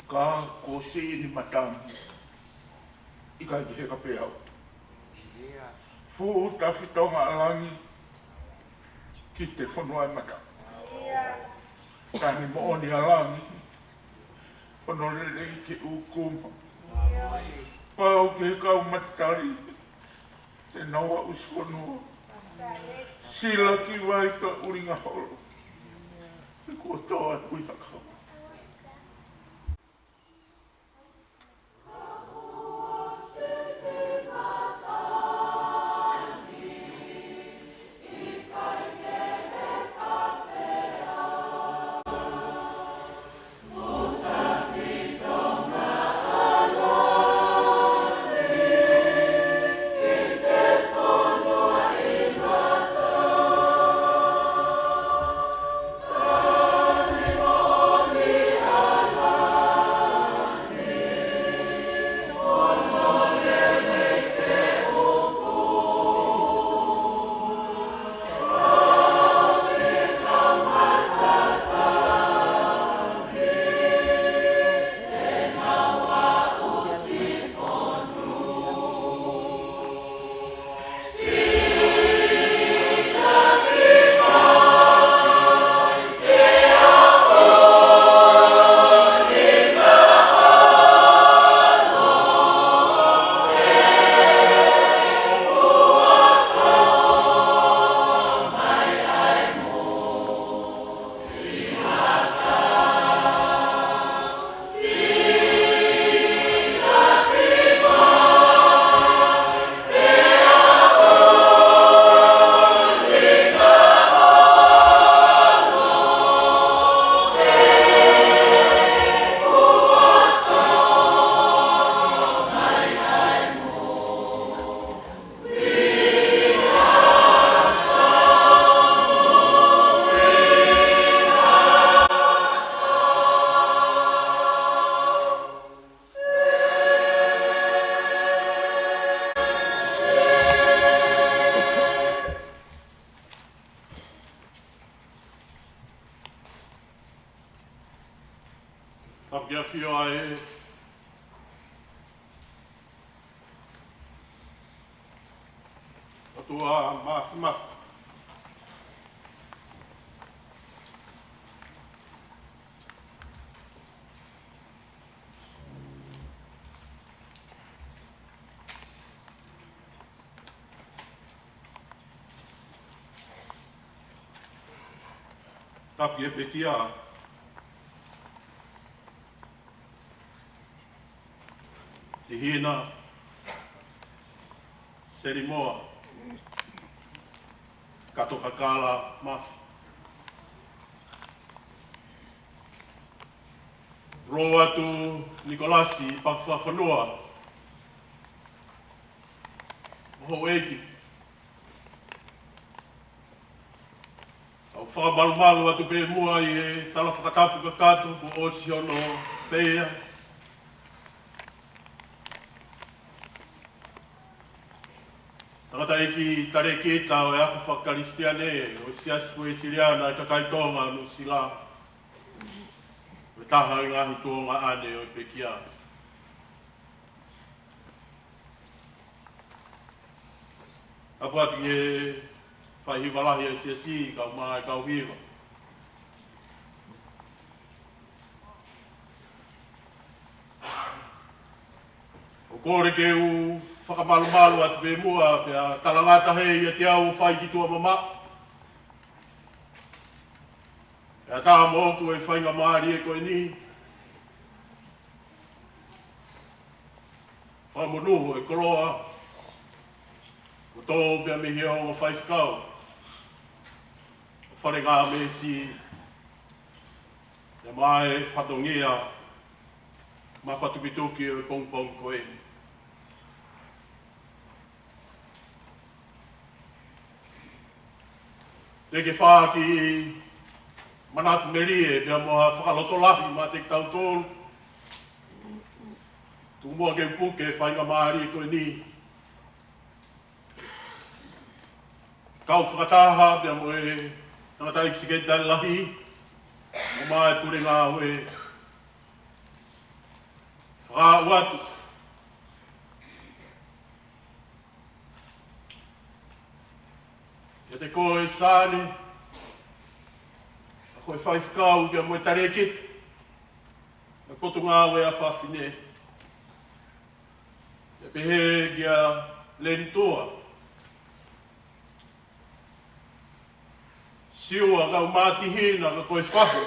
Ka kuo siʻi ni matangi, ʻikai ke heka pē au. Fuʻu tafitonga ʻa langi ki te fonua e mata. Ka ne moʻoni ʻa langi, hono lelei ke ʻūkuma. Pau ki he kau matatali te nau aʻusi fonua. Siʻi laki vai pea ʻulinga holo. He kuo tō e muiakau. ʻOtua Māfimafi. Tapi e pekia. Tihina Selimoa Katokakala Mafi. Roatu Nikolasi Pakufafanua, houʻeiki. ʻOku ou fakamalumalu atu pē muʻa ʻi he tala fakatapu kakato kuo ʻosi hono feia. Tangataʻeiki Talēkita ʻo e Ako Fakakalisitiane ʻo e Siasi Uēsiliana ʻa e Kakai Tonga ʻo Nuʻusila, ʻo e taha ʻi he ngaahi tuongaʻane ʻo e pekia. Tapu atu ki he faihiva lahi ʻa e Siasi, kae ʻumaʻā e kau hiva. ʻOku ou kole ke u fakamalumalu atu pē muʻa pea talangata hē ʻiate au ʻo fai ki tuʻa mamaʻo. Pea tā moʻoku e faingamālie ko eni. Fakamonū e koloa kuo tō pea mei he ongo faifekau ʻo Falengāmesi, pea mo e fatongia mafatukituki ʻo e pongipongi ko eni. Te ke fai ha kiʻi manatu melie pea mo ha fakalotolahi maʻa kitautolu. Tuku muʻa ke u puke e faingamālie ko eni. Kau fakataha pea mo e tangataʻeiki Sekelitali Lahi, ʻumaʻā e pule ngāue. Fakaaʻu atu kiate koe Sane, ʻa koe faifekau pea mo e talēkita ʻo e Potungāue ʻa Fafine. Pea pehē kia Lenitua Siua, kau mātihina, ka ko e fahu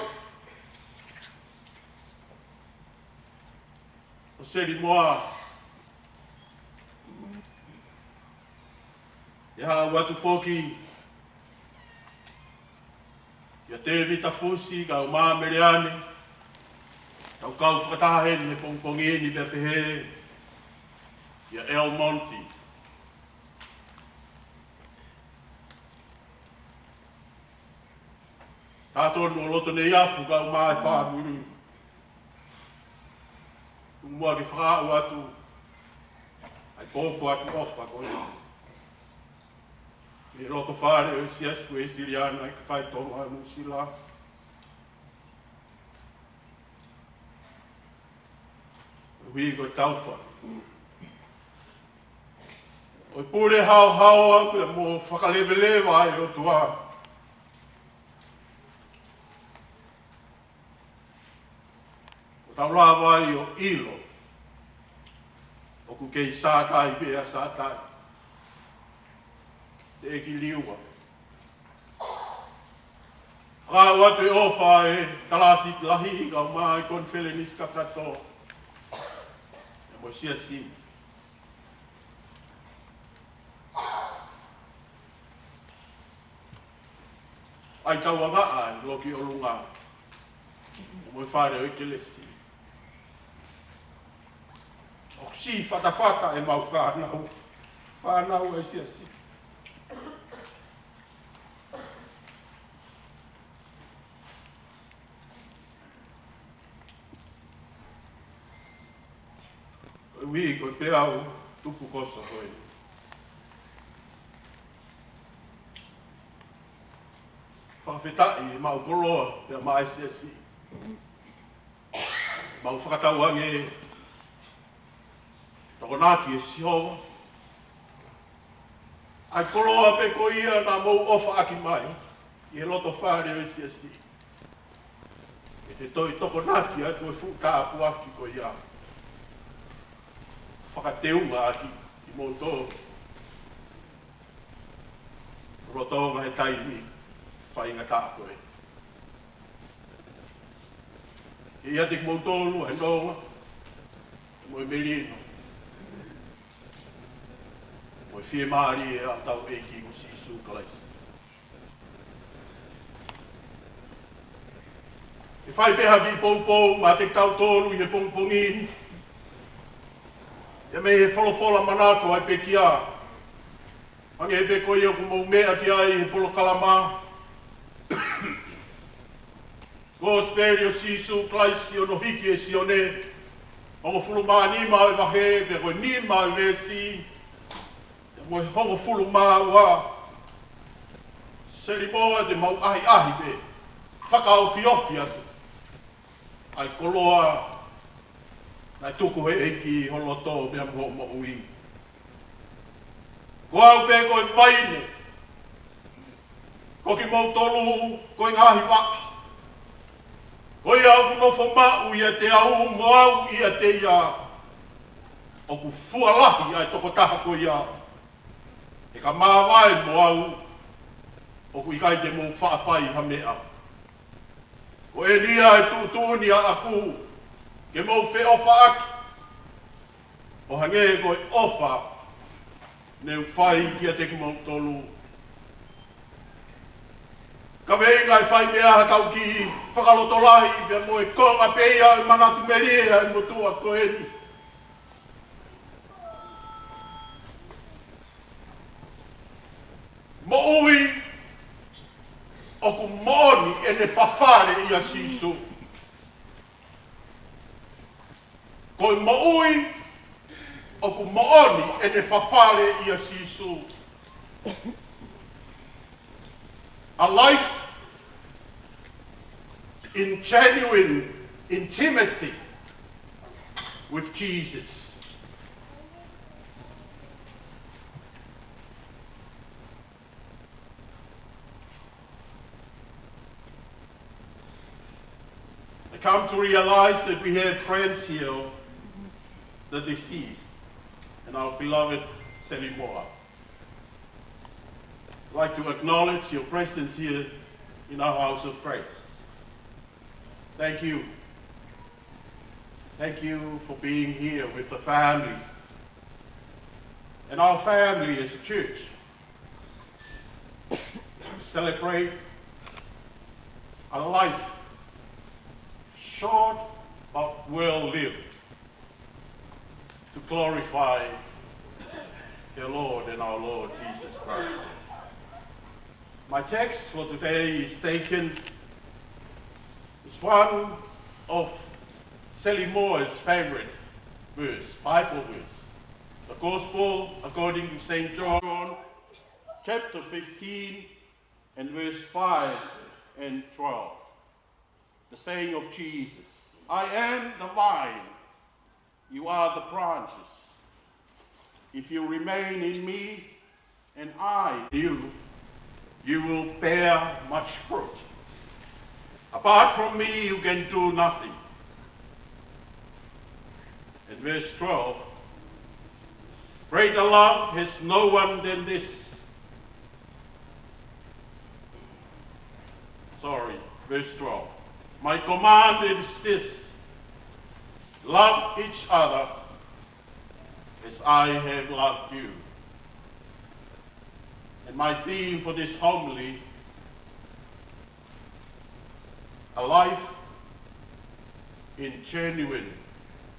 ʻo Selimoa. ʻIo, haʻu atu foki kia Tēvita Fusi, kau māmeleane, tau kau fakataha heni he pongipongi ni, pea pehē kia El Monte. Tautolu ʻo loto Neiafu, kau mai fāmili. Tuku muʻa ke fakaaʻu atu ʻa e pōpoaki ʻofa ko ia ʻi he loto fale ʻo e Siasi Uēsiliana ʻa e Kakai Tonga ʻo Nuʻusila. Ui ko e taufa ʻo e pule haohaoa pea mo fakaleveleva ʻa e ʻOtua. ʻO tau lava ai ʻo ʻilo ʻoku kei sātai pē ʻa Sātai. Teʻeki liua. Fakaaʻu atu e ʻofa ʻa e Kalāsiti Lahi, kau mai Konifelenisi Kakato, pea mo e Siasi. ʻAi tauangaʻa ʻi loki ʻolunga mo e fale ʻo e kelesi. ʻOku siʻi fatafata ʻemau fānau, fānau ʻa e Siasi. Ko e ui ko e peau tupu koso ko e. Fakafetaʻi ʻemau koloa pea maʻa e Siasi. Mau fakatauange, tokonaki ʻe Sihova. ʻA e koloa pē ko ia naʻa mou ʻofaʻaki mai ʻi he loto fale ʻo e siasi, ʻe te toe tokonaki atu e fuʻu tāpuaki ko ia, fakateunga ʻaki kimoutolu lolotonga e taimi faingataʻa ko ē. ʻE ʻiate kimoutolu ʻa e nonga, mo e melino, mo e fiemālie ʻa hotau ʻEiki ko Sīsū Kalaisi. ʻE fai pē ha kiʻi poupou maʻa kitautolu ʻi he pongipongi ni, ʻi he meʻa ʻi he folofola manako ʻa e pekia. Hangē pē ko ia ʻoku mou meʻa ki ai he polokalama, Kosipeli ʻo Sīsū Kalaisi ʻo hono hiki ʻe Sione, hongofulu mā nima ʻo e vahe, pea ko e nima ʻo e veesi, pea mo e hongofulu mā ua. Selimoa, te mau ʻahiʻahi pē fakaofiofi atu ʻa e koloa naʻe tuku ʻe he ʻEiki ʻi ho loto pea mo hoʻo moʻui. Ko au pē ko e vaine, ko kimoutolu ko e ngaahi vaʻa. Ko ia ʻoku nofo maʻu ʻiate au mo au ʻiate ia, ʻoku fua lahi ʻa e tokotaha ko ia. ʻE ka māvae mo au, ʻoku ʻikai te mou faʻa fai ha meʻa. Ko eni ʻa e tuʻutuʻuni ʻaʻaku ke mou feʻofaʻaki, ʻo hangē ko e ʻofa ne u fai kiate kimoutolu. Kaveinga e fai meʻa ha tau kiʻi fakalotolahi pea mo e konga pē ia ʻo e manatu melie ʻa e motuʻa ko eni. Moʻui ʻoku moʻoni ʻene fafale ʻia Sīsū. Ko e moʻui ʻoku moʻoni ʻene fafale ʻia Sīsū. A life in genuine intimacy with Jesus. I come to realize that we have friends here, the deceased, and our beloved Selimoa. I'd like to acknowledge your presence here in our house of praise. Thank you. Thank you for being here with the family and our family as a church. Celebrate a life short but well lived to glorify the Lord and our Lord Jesus Christ. My text for today is taken, is one of Selimoa's favorite verse, Bible verse. The Gospel according to Saint John, chapter fifteen and verse five and twelve. The saying of Jesus, "I am the vine, you are the branches. If you remain in me and I you, you will bear much fruit. Apart from me, you can do nothing." And verse twelve, "Greater love has no one than this." Sorry, verse twelve. "My command is this, love each other as I have loved you." And my theme for this homily, a life in genuine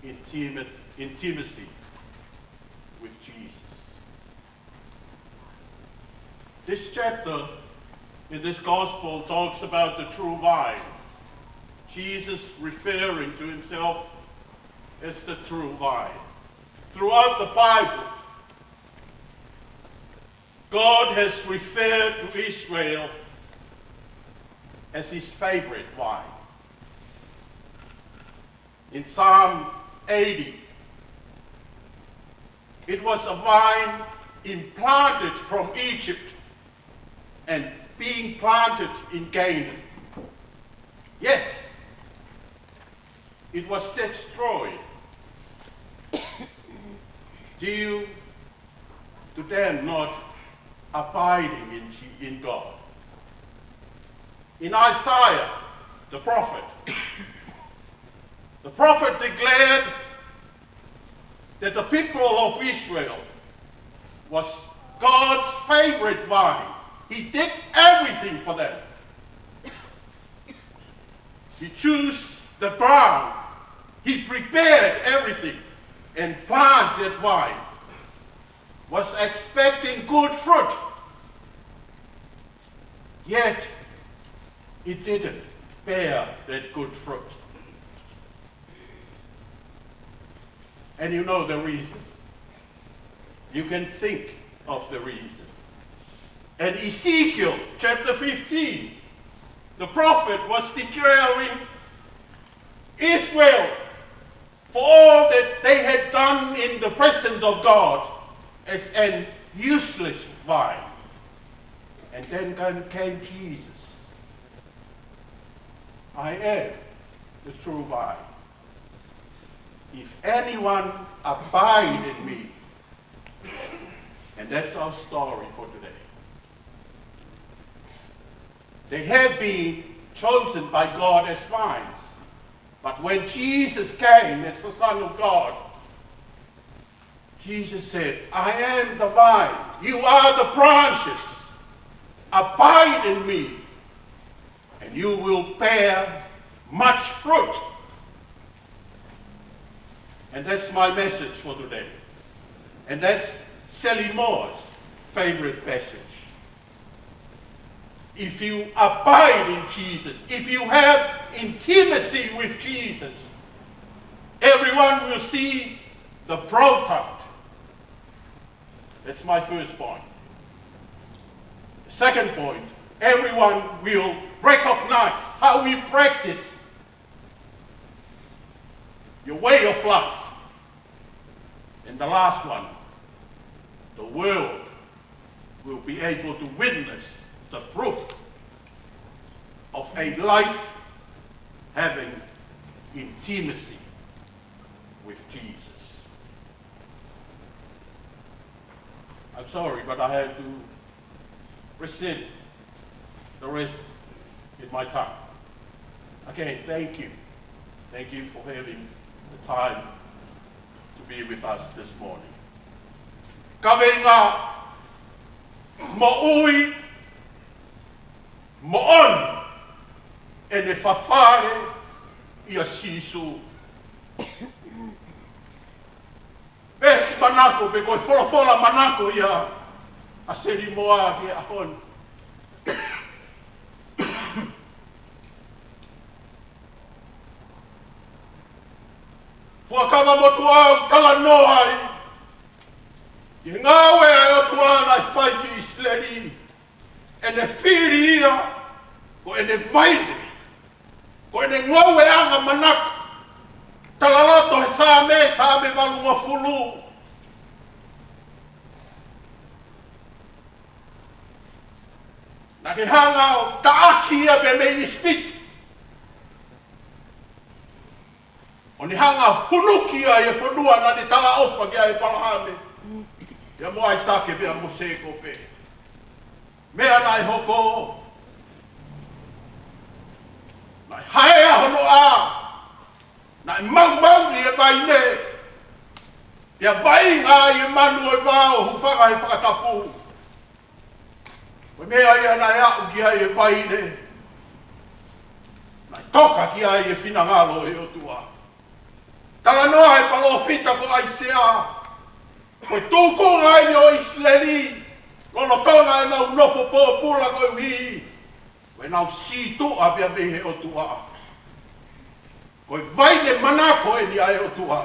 intimate, intimacy with Jesus. This chapter in this gospel talks about the true vine, Jesus referring to himself as the true vine. Throughout the Bible, God has referred to Israel as his favorite vine. In Psalm eighty, "It was a vine implanted from Egypt and being planted in Canaan. Yet, it was destroyed due to them not abiding in Je-, in God. In Isaiah, the prophet, the prophet declared that the people of Israel was God's favorite vine. He did everything for them. He chose the ground. He prepared everything and planted vine. Was expecting good fruit. Yet, it didn't bear that good fruit. And you know the reason. You can think of the reason. In Ezekiel chapter fifteen, the prophet was declaring Israel for all that they had done in the presence of God as an useless vine. And then came, came Jesus. "I am the true vine. If anyone abide in me," and that's our story for today. They have been chosen by God as vines. But when Jesus came as the Son of God, Jesus said, "I am the vine. You are the branches. Abide in me, and you will bear much fruit." And that's my message for today. And that's Sally Moore's favorite passage. If you abide in Jesus, if you have intimacy with Jesus, everyone will see the product. That's my first point. The second point, everyone will recognize how we practice your way of life. And the last one, the world will be able to witness the proof of a life having intimacy with Jesus. I'm sorry, but I have to rescind the rest in my time. Again, thank you. Thank you for having the time to be with us this morning. Kaveinga: moʻui moʻoni ʻene fafale ʻia Sīsū. Veesi manako pe ko e folofola manako ia ʻa Sally Moore ki he ʻaho ni. Fuakava Motuʻa ʻoku talanoa ai ki he ngāue ʻa e ʻOtua naʻe fai ki ʻIsileli. ʻEne fili ia ko ʻene vaine, ko ʻene ngoueʻanga manako. Talaloto he Saame, Saame valungofulu. Naʻa ke hanga ʻo taʻaki ia mei ʻIsipite, ʻo ne hanga ʻo hunuki ia ʻi he fonua naʻa ne talaʻofa ki ai ʻe ʻĒpalahame, pea mo ʻAisake, pea mo Sēkope. Meʻa naʻe hoko, naʻe haea hono ʻā, naʻe maumauʻi e vaine, pea vaʻinga ai e manu ʻo e vao, hūfanga he fakatapu. Ko e meʻa ia naʻe aʻu ki ai e vaine, naʻe toka ki ai e finangalo ʻo e ʻOtua. Talanoa e palōfita ko ʻAisea, ko e tūkunga eni ʻo ʻIsileli lolotonga ʻenau nofo pōpula koeʻuhi ko ʻenau sītuʻa pea mei he ʻOtua. Ko e vaine manako eni ʻa e ʻOtua.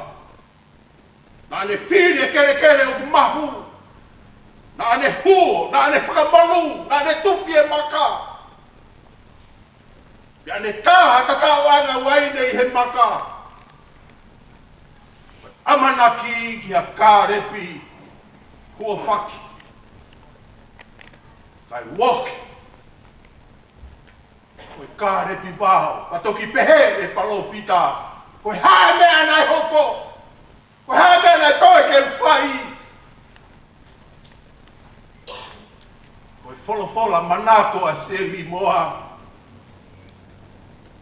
Naʻa ne fili e kelekele ʻoku mahu. Naʻa ne huo, naʻa ne fakamalū, naʻa ne tupi e maka. Pea ne tā ha tataʻoʻanga uaine ʻi he maka. ʻAmanaki kia Kālepi, huofaki Kae uoke, ko e kālepi vao, pea toki pehē ʻe he palōfita, ko e hā e meʻa naʻe hoko? Ko e hā e meʻa naʻe toe ke u fai? Ko e folofola manako ʻa Selimoa,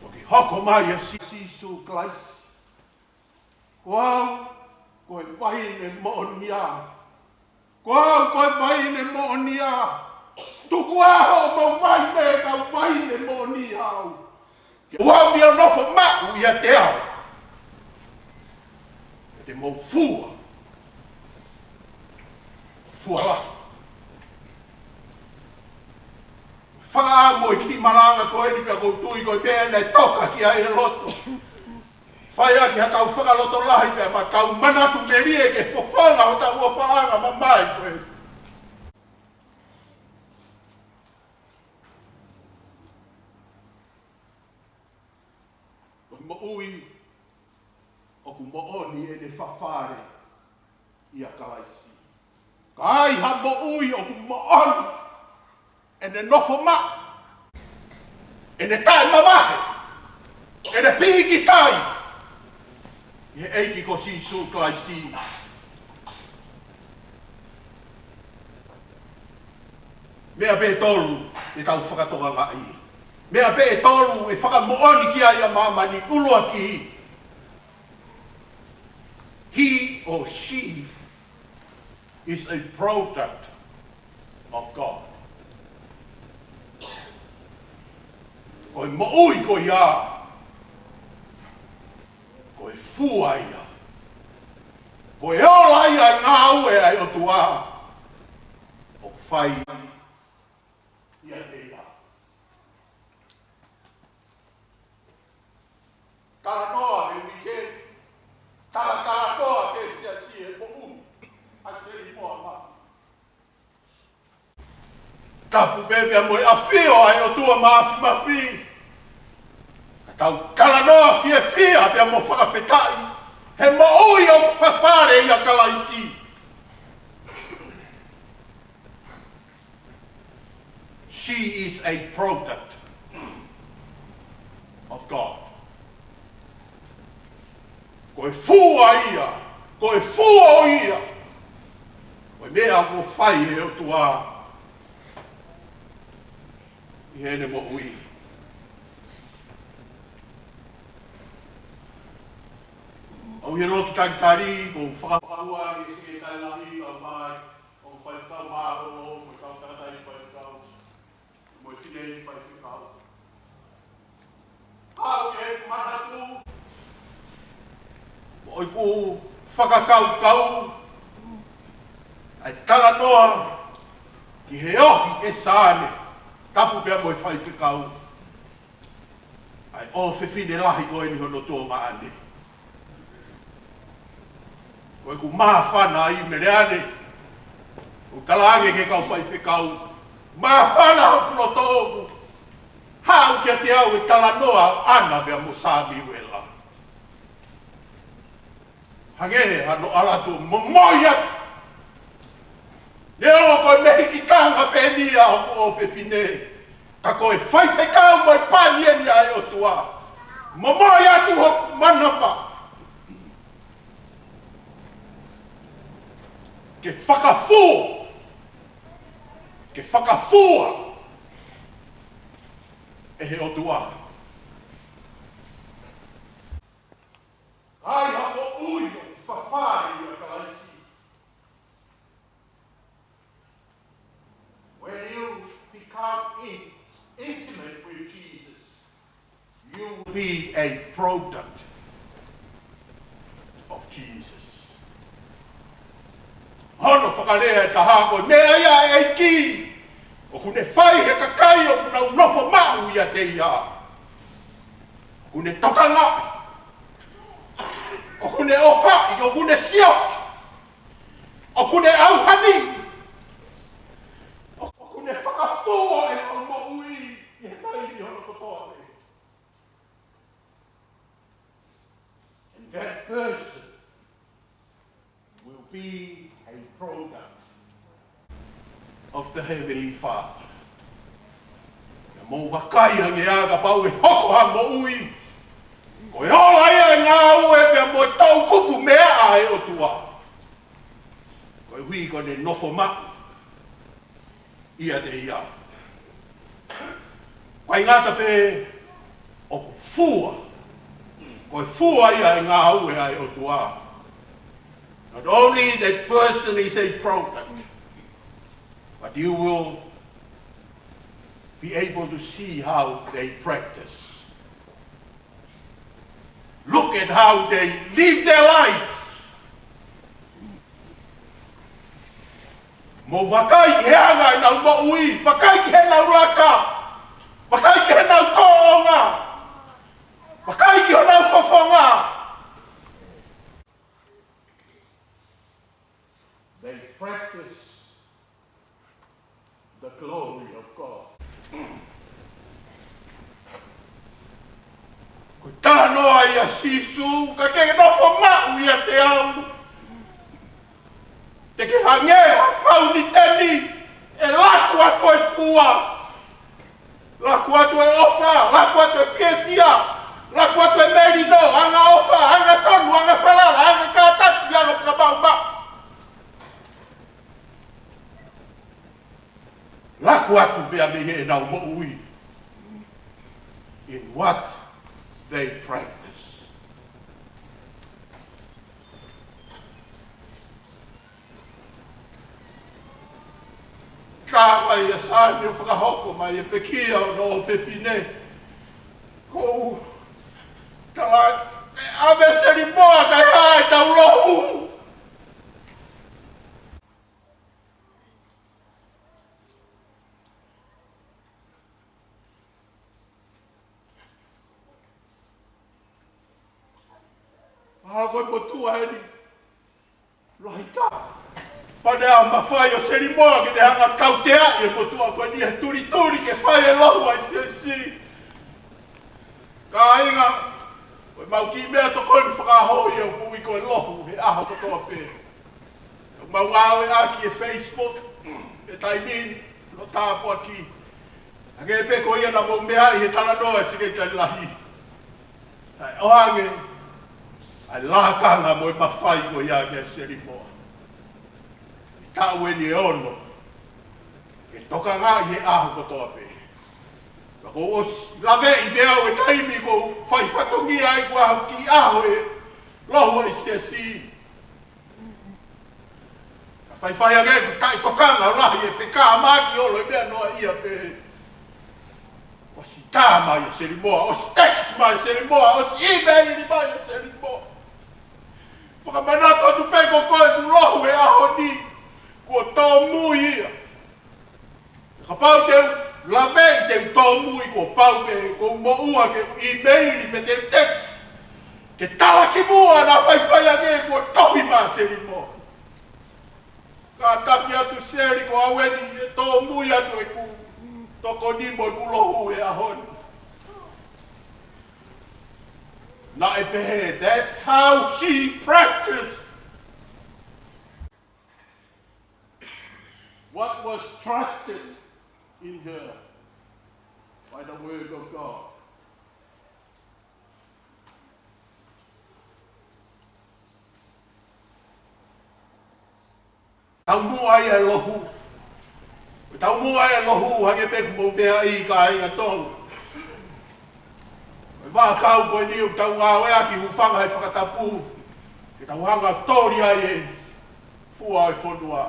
toki hoko mai ʻa Sī-, Sīsū Kalaisi. Ko au, ko e vaine moʻonia. Ko au, ko e vaine moʻonia. Tuku ā hoʻomou vaine, kau vaine moʻonia au. Ke u ʻalu ʻo nofo maʻu ʻiate au. Te mou fua. Fua lahi. Fakaʻamu e kiʻi malanga ko eni pea ʻoku ou tui ko e meʻa naʻe toka ki ai e loto. Fai ʻaki ha kau fakalotolahi pea mo e kau manatu melie ke fofonga hotau ʻofaʻanga mamae ko eni. Ko e moʻui ʻoku moʻoni ʻene fafale ʻia Kalaisi. Ka ai ha moʻui ʻoku moʻoni ʻene nofo maʻu, ʻene taʻemavahe, ʻene pīkitai ʻi he ʻEiki ko Sīsū Kalaisi. Meʻa pē ʻe tolu ʻe tau fakatokangaʻi. Meʻa pē ʻe tolu ʻe fakamoʻoni ki ai ʻa māmani. ʻUluaki, he or she is a product of God. Ko e moʻui ko ia, ko e fua ia, ko e ola ia ʻa e ngāue ʻa e ʻOtua ʻoku fai ʻiate ia. Talanoa he uike ni, talatalanoa ki he siasi he moʻui ʻa Selimoa Mafi. Tapu pē pea mo e ʻafio ʻa e ʻOtua Mafimafi. Ka tau talanoa fiefia pea mo fakafetaʻi he moʻui ʻoku fafale ʻia Kalaisi. She is a product of God. Ko e fua ia, ko e fua ia, ko e meʻa ʻoku fai ʻe he ʻOtua ʻi heʻene moʻui. ʻOku ʻi he lotu talitali, ʻoku ou fakaʻapaʻapa ki he Sekelitali Lahi, kau mai ʻo faifekau mālōlō, mo e kau tangataʻeiki faifekau, mo e fineʻeiki faifekau. Kau ke manatu, mo ʻeku fakakaukau, ʻa e talanoa ki he ohi ʻe Saame, tapu pea mo e faifekau, ʻa e ʻofefine lahi ko eni hono tuongaʻane. Ko ʻeku māfana ai Meleane, ʻoku talaange ki he kau faifekau, māfana hoku loto ʻoku haʻu kiate au e talanoa ʻo ʻAna pea mo Samiuela. Hangē hano ʻalu atu ʻo momoi atu. Neongo ko e mehikitanga pē eni ʻa hoku ʻofefine, ka ko e faifekau mo e pani eni ʻa e ʻOtua. Momoi atu hoku manava. Ke fakafua, ke fakafua ʻe he ʻOtua. Ai ha moʻui ʻoku fafale ʻia Kalaisi. When you become in, intimate with Jesus, you will be a product of Jesus. Hono fakalea ʻe taha, ko e meʻa ia ʻa e ʻEiki ʻoku ne fai he kakai ʻoku nau nofo maʻu ʻiate ia. ʻOku ne tokangaʻi, ʻoku ne ʻofaʻi, ʻoku ne siofi, ʻoku ne ʻauhani, ʻoku ne fakafua ʻe hono moʻui ʻi he taimi hono kotoa pē. And that person will be a product of the Heavenly Father. Mou vakai ange ā kapau ʻe hoko ha moʻui, ko e ola ia ʻa e ngāue pea mo e toʻukupu meʻa ʻa e ʻOtua, koeʻuhi ko ʻene nofo maʻu ʻiate ia. ʻIkai ngata pē ʻoku fua, ko e fua ia ʻa e ngāue ʻa e ʻOtua. Not only that person is a product, but you will be able to see how they practice. Look at how they live their lives. Mou vakai ki he anga ʻenau moʻui, vakai ki heʻenau laka, vakai ki heʻenau tōʻonga, vakai ki honau fofonga. They practice the glory of God. Ko e talanoa ia ʻa Sīsū, ka ke nofo maʻu ʻiate au, te ke hangē ha fauniteni, ʻe laku atu e fua, laku atu e ʻofa, laku atu e fiefia, laku atu e melino, angaʻofa, angatonu, angafalala, angakātaki, angafakamaʻumaʻu. Laku atu pea mei heʻenau moʻui. In what they practice. Ka mai ʻa Sāni ʻo fakahoko mai e pekia ʻo hono ʻofefine. Ko u tala, ʻe ʻave Selimoa kae ʻai ʻetau lohu. ʻA ko e motuʻa eni. Lahi tā. Pea ne ʻā mafai ʻo Selimoa ke ne hanga ʻo tauteaʻi e motuʻa ko eni he tulituli ke fai e lohu ʻa e siasi. Kāinga, ko ʻemau kiʻi meʻatokoni fakaʻaho ia ʻoku ui ko e lohu he ʻaho kotoa pē. Mau ngāueʻaki e Facebook, he taimi ni, ʻo tāpuaki. Hangē pē ko ia naʻa mou meaʻi he talanoa ʻa e Sekelitali Lahi. ʻA e ʻoange ʻa e lakanga mo e mafai ko ia kia Selimoa. Taʻu eni ʻe ono. Ke tokangaʻi he ʻaho kotoa pē. Ka kuo ʻosi laveʻi meʻa ʻo e taimi ko u fai fatongia ai kuo aʻu ki he ʻaho e lohu ʻa e siasi. Ka faifai ange ʻoku taʻetokanga lahi e fekāmaki ʻo e meʻa noa ia pē. ʻOsi tā mai ʻa Selimoa, ʻosi text mai ʻa Selimoa, ʻosi email mai ʻa Selimoa. Fakamanatu atu pē ko koe ʻoku lohu he ʻaho ni, kuo tōmui ia. Kapau te u laveʻi te u tōmui kuo pau ke, ko u moʻua ke u email pe te u text. Ke tala ki muʻa naʻa faifai ange kuo tohi mai ʻa Selimoa. Kātaki atu Seli ko au eni ʻe tōmui atu ʻeku tokoni mo ʻeku lohu he ʻaho ni. Naʻe pehē, that's how she practiced what was trusted in her by the word of God. Taumuʻa ia e lohu. Taumuʻa ia e lohu, hangē pē ko ʻemau meʻa ʻi kāinga Tonga. Ko e vaʻakau ko eni ʻoku tau ngāueʻaki hūfanga he fakatapu. Ke tau hanga ʻo toli ai e fua ʻo e fonua.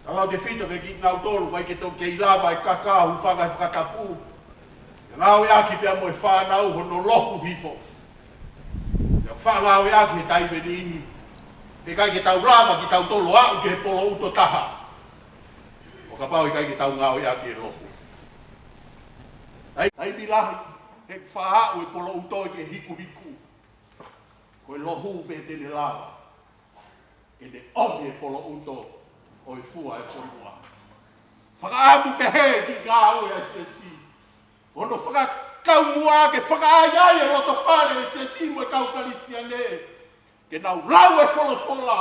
Tau lau tefito ke kinautolu, ʻikai ke tau kei lava e kakai hūfanga he fakatapu. Ke ngāueʻaki pea mo e fānau hono lohu hifo. Pea faʻa ngāueʻaki he taimi ni. He ʻikai ke tau lava kitautolu ʻo aʻu ki he poloʻuto taha. ʻO kapau ʻikai ke tau ngāueʻaki e lohu. ʻAi, ʻai mi lahi, he faʻa aʻu e poloʻuto ki he hikuhiku. Ko e lohu pē te ne lava ke ne ʻomi e poloʻuto ʻo e fua ʻo e fonua. Fakaʻamu pehē ki he ngāue ʻa e siasi. Hono fakakaumuʻa ke fakaʻaiʻai e loto fale ʻo e siasi mo e kau Kalisitiane. Ke nau lau e folofola.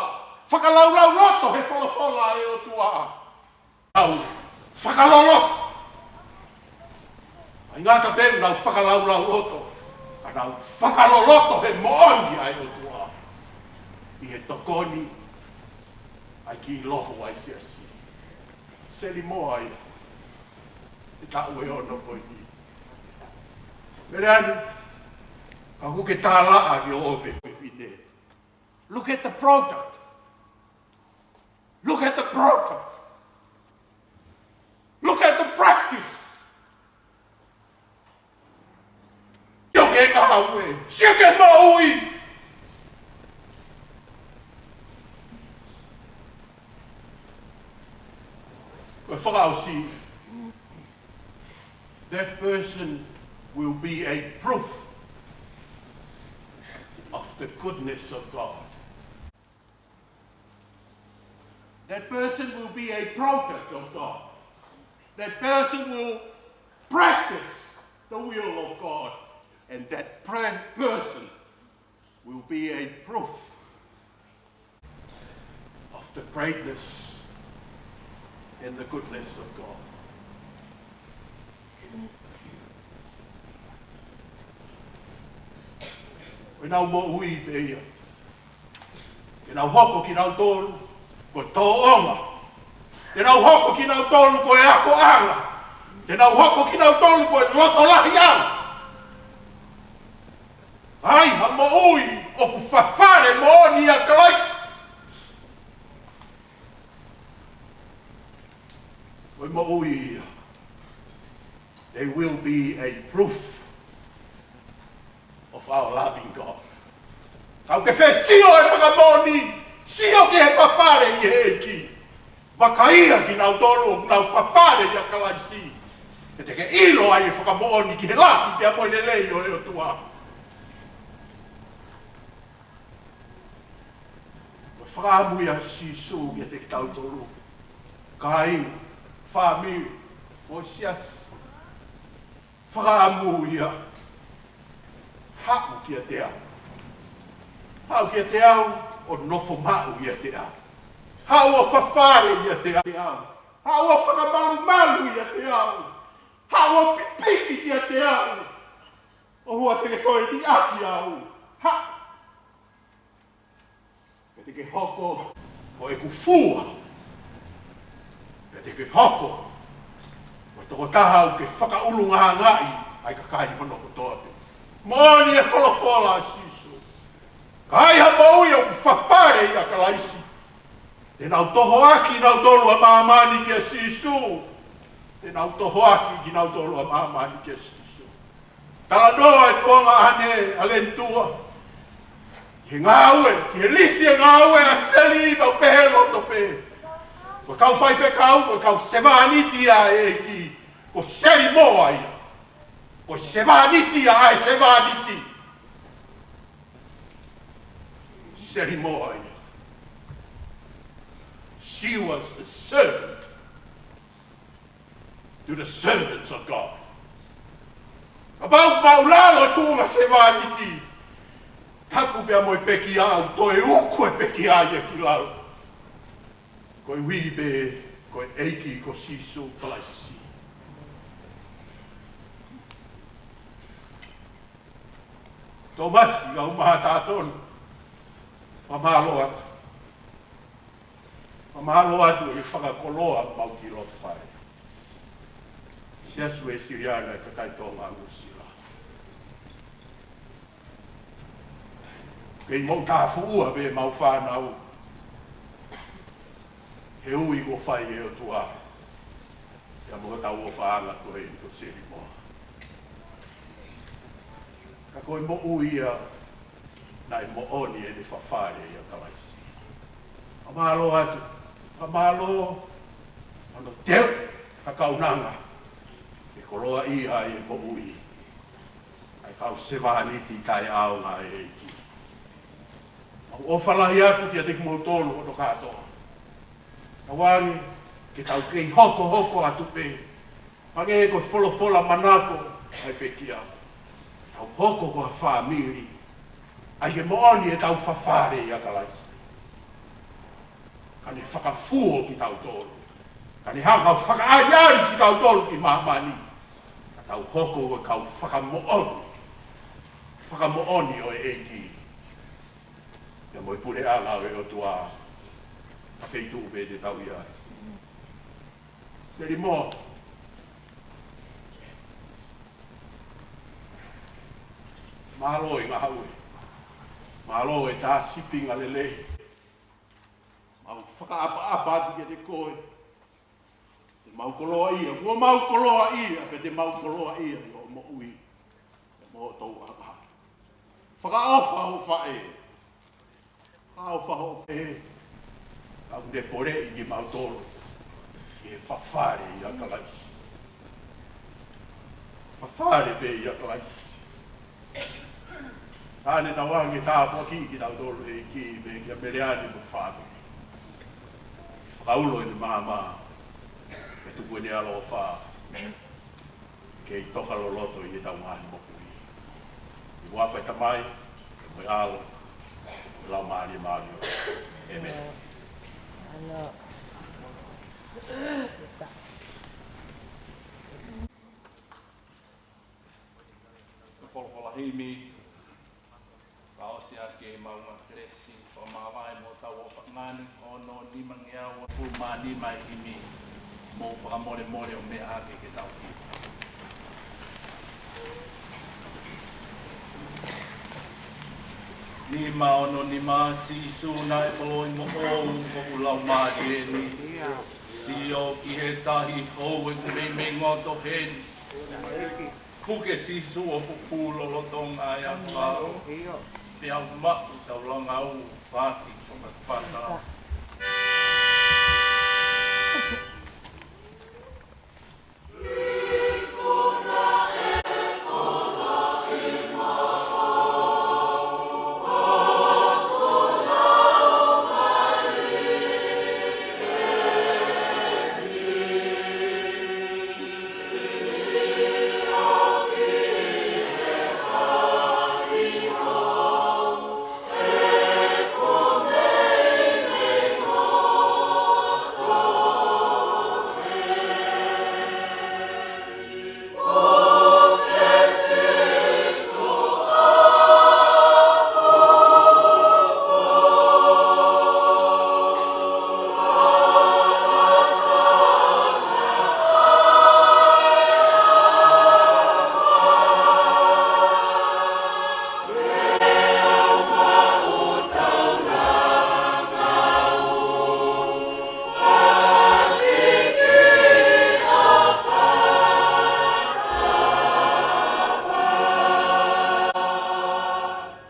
Fakalaulauloto he folofola ʻa e ʻOtua. Au, fakaloloto. Ngata pē ʻenau fakalaulauloto, ka nau fakaloloto he moʻoni ʻa e ʻOtua ʻi he tokoni ʻa e kiʻi loho ʻa e siasi. Seli mo ai e taʻu ʻe ono ko eni. Mele ani, ka ʻoku ke tālaʻa ki hoʻo fefine. Look at the product. Look at the product. Look at the practice. Sio ki he ngāue, sio ki he moʻui. Ko e fakaʻosi, that person will be a proof of the goodness of God. That person will be a prophet of God. That person will practice the will of God. And that pre- person will be a proof of the greatness and the goodness of God. Ko ʻenau moʻui pē ia. Te nau hoko kinautolu ko e tōʻonga. Te nau hoko kinautolu ko e akoʻanga. Te nau hoko kinautolu ko e loto lahiʻanga. ʻA ia ha moʻui ʻoku fafale moʻoni ʻia Kalaisi. Ko e moʻui ia. They will be a proof of our loving God. Ka ʻoku ke fie sio he fakamoʻoni, sio ki he fafale ʻi he ʻEiki. Vakai ia kinautolu ʻoku nau fafale ʻia Kalaisi. He te ke ʻilo ai e fakamoʻoni ki he lahi pea mo e lelei ʻo e ʻOtua. Ko e fakaʻamu ia ʻa Sīsū kiate kitautolu. Kāinga, fāmili, mo e siasi. Fakaʻamu ia. Haʻu kiate au. Haʻu kiate au ʻo nofo maʻu ʻiate au. Haʻu ʻo fafale ʻiate au. Haʻu ʻo fakamalumalu ʻiate au. Haʻu ʻo pipiki ʻiate au. ʻOua te ke toe liʻaki au. Haʻu. Pea te ke hoko ko ʻeku fua. Pea te ke hoko ko e tokotaha ʻoku ke fakaʻulungaangaʻi ai e kakai hono kotoa pē. Moʻoni e folofola ʻa Sīsū. Ka ai ha moʻui ʻoku fafale ʻia Kalaisi, te nau tohoakiʻi kinautolu ʻa māmani kia Sīsū. Te nau tohoakiʻi kinautolu ʻa māmani kia Sīsū. Talanoa e tuongaʻane ʻa Lenitua ki he ngāue, ki he lisi e ngāue ʻa Seli, pea u pehē loto pē. Ko e kau faifekau, ko e kau sevāniti ʻa e ʻEiki, ko Seli Moa ia. Ko e sevāniti ʻa e sevāniti. Seli Moa ia. She was a servant to the servants of God. Kapau ʻoku māʻulalo e tuʻunga sevāniti, taku pea mo e pekia, ʻoku toe uku e pekia ia ki lalo. Ko e ui pē ko e ʻEiki ko Sīsū Kalaisi. Tōmasi, kau maha tātonu, fakamālō atu. Fakamālō atu e fakakoloa mau ki loto fale. Siasi Uēsiliana ʻo e Kakai Tonga Nuʻusila. Kei mau tāfuʻua pē mau fānau he ui kuo fai ʻe he ʻOtua ia mo hotau ʻofaʻanga ko eni ko Seli Moa. Ka ko e moʻui ia naʻe moʻoni ʻene fafale ʻia Kalaisi. Fakamālō atu, fakamālō hono teu ha kaunanga ke koloaʻia ai e moʻui ʻa e kau sevāniti taʻeʻaonga ʻa e ʻEiki. Mau ʻofa lahi atu kiate kimoutolu hono kātoa. Ka ʻoange ke tau kei hokohoko atu pē. Hangē ko e folofola manako ʻa e pekia. Tau hoko ko ha fāmili ʻa ia ʻoku moʻoni ʻetau fafale ʻia Kalaisi. Ka ne fakafuo kitautolu. Ka ne hanga ʻo fakaʻaliʻali kitautolu ki māmani. Ka Tau hoko ko e kau fakamoʻoni, fakamoʻoni ʻo e ʻEiki, pea mo e puleʻanga ʻo e ʻOtua, ʻa e feituʻu pē te tau ʻi ai. Selimo, mālō e ngāue. Mālō e tā sīpinga lelei. Mau fakaʻapaʻapa atu kiate koe. Te mau koloaʻia, kuo mau koloaʻia, pea te mau koloaʻia ʻi hoʻo moʻui, pea mo hoʻo tauʻatāina. Fakaʻofa hoʻo faʻē. Fakaʻofa hoʻo faʻē. Ka ʻoku te poleʻi kimautolu ʻi he fafale ʻia Kalaisi. Fafale pē ʻia Kalaisi. Ka ne tauange tāpuakiʻi kitautolu ʻe he ʻEiki, pea kia Meleane mo e fāmili. Fakaulo ʻene maama, pea tuku ʻene ʻaloʻofa ke toka loloto ʻi heʻetau ngaahi moʻui. ʻI he huafa ʻo e Tamai, mo e ʻAlo, mo e Laumālie Māʻoniʻoni. ʻĒmeni. Ko e folofola himi, ka ʻosi ake mau ngaahi kelesi, fakamāvae mo tau ʻofa ngani, ono nima ngeau, fulu mā nima e himi, mou fakamolemole ʻo meʻa ake ke tau himi. Nima ono nima. Sīsū naʻe poloi moʻou, ko hoku laumālie ni. Sio ki he tahi hou ʻeku meimei ngoto heni. Puke Sīsū ʻo fufū lolotonga ʻa e afā. Pea u maʻu tau langa u faki ko ma fata.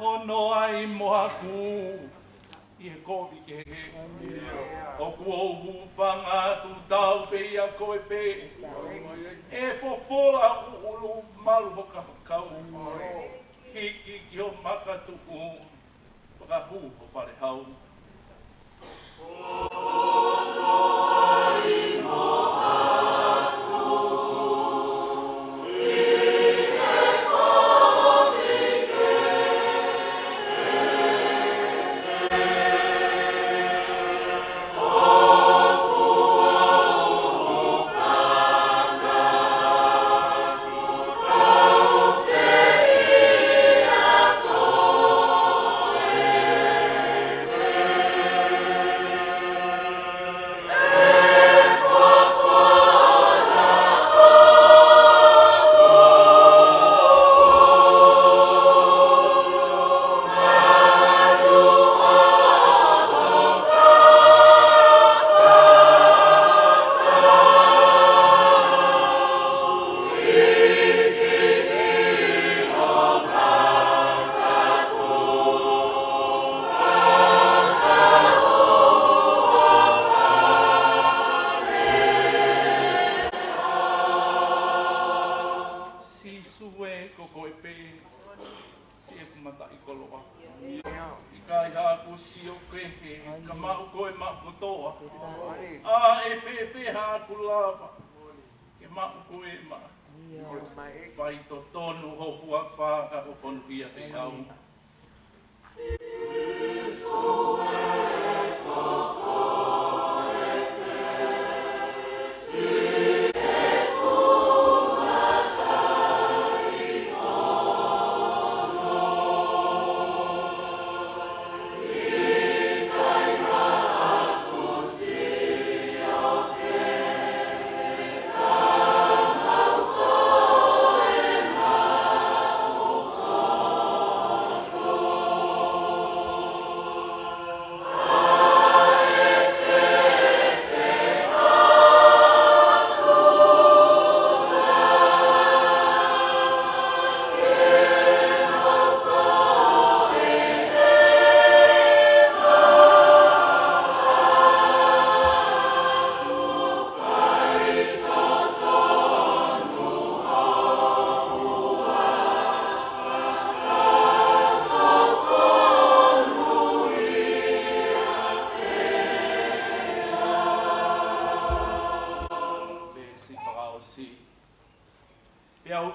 Hono ai mo haku ʻi he kovi kehekehe. ʻOku ou hūfanga atu, tau pē ʻia koe pē. ʻE fofola ʻulu malu ho kapakau. Hiki ki ho makatuʻu. Fakahū ho fale hau. Sīsū ē, ko koe pē, siʻeku mataʻikoloa. ʻIkai haʻaku sio kehe, ka maʻu koe maʻu kotoa. ʻA e fēfē haʻaku lava ke maʻu koe maʻa. Faitotonu ho huafa ka ko fonu ia te au.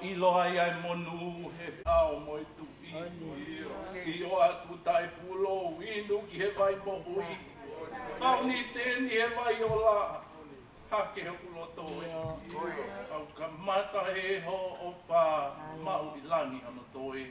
ʻIlo ai ʻa e monū he ʻao mo e tuʻi. Sio atu taʻepūlou inu ki he vai moʻui. Fāʻiniteni he vai ola. Hake hoku loto ē. Kau kamata he hoʻo ʻofa, maʻu ʻi langi hono toe.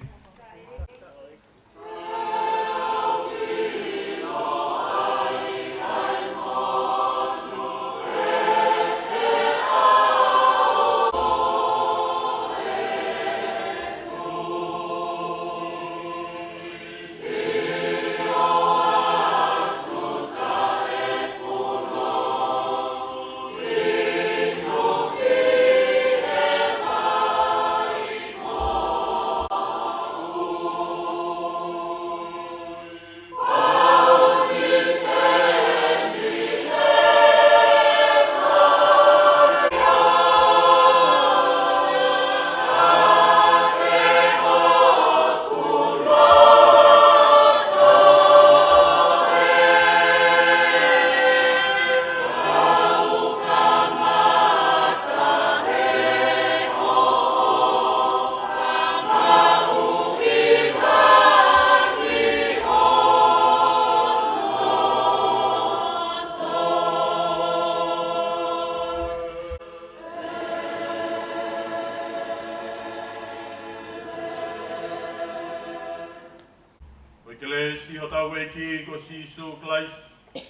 Ko e kelesi ʻa hotau ʻEiki ko Sīsū Kalaisi,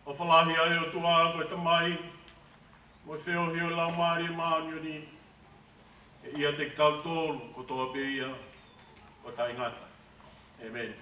ʻofa lahi ʻa e ʻOtua ko e Tamai, mo e feohi ʻo e Laumālie Māʻoniʻoni, ke ʻiate kitautolu kotoa pē ia ʻo taʻengata. ʻĒmeni.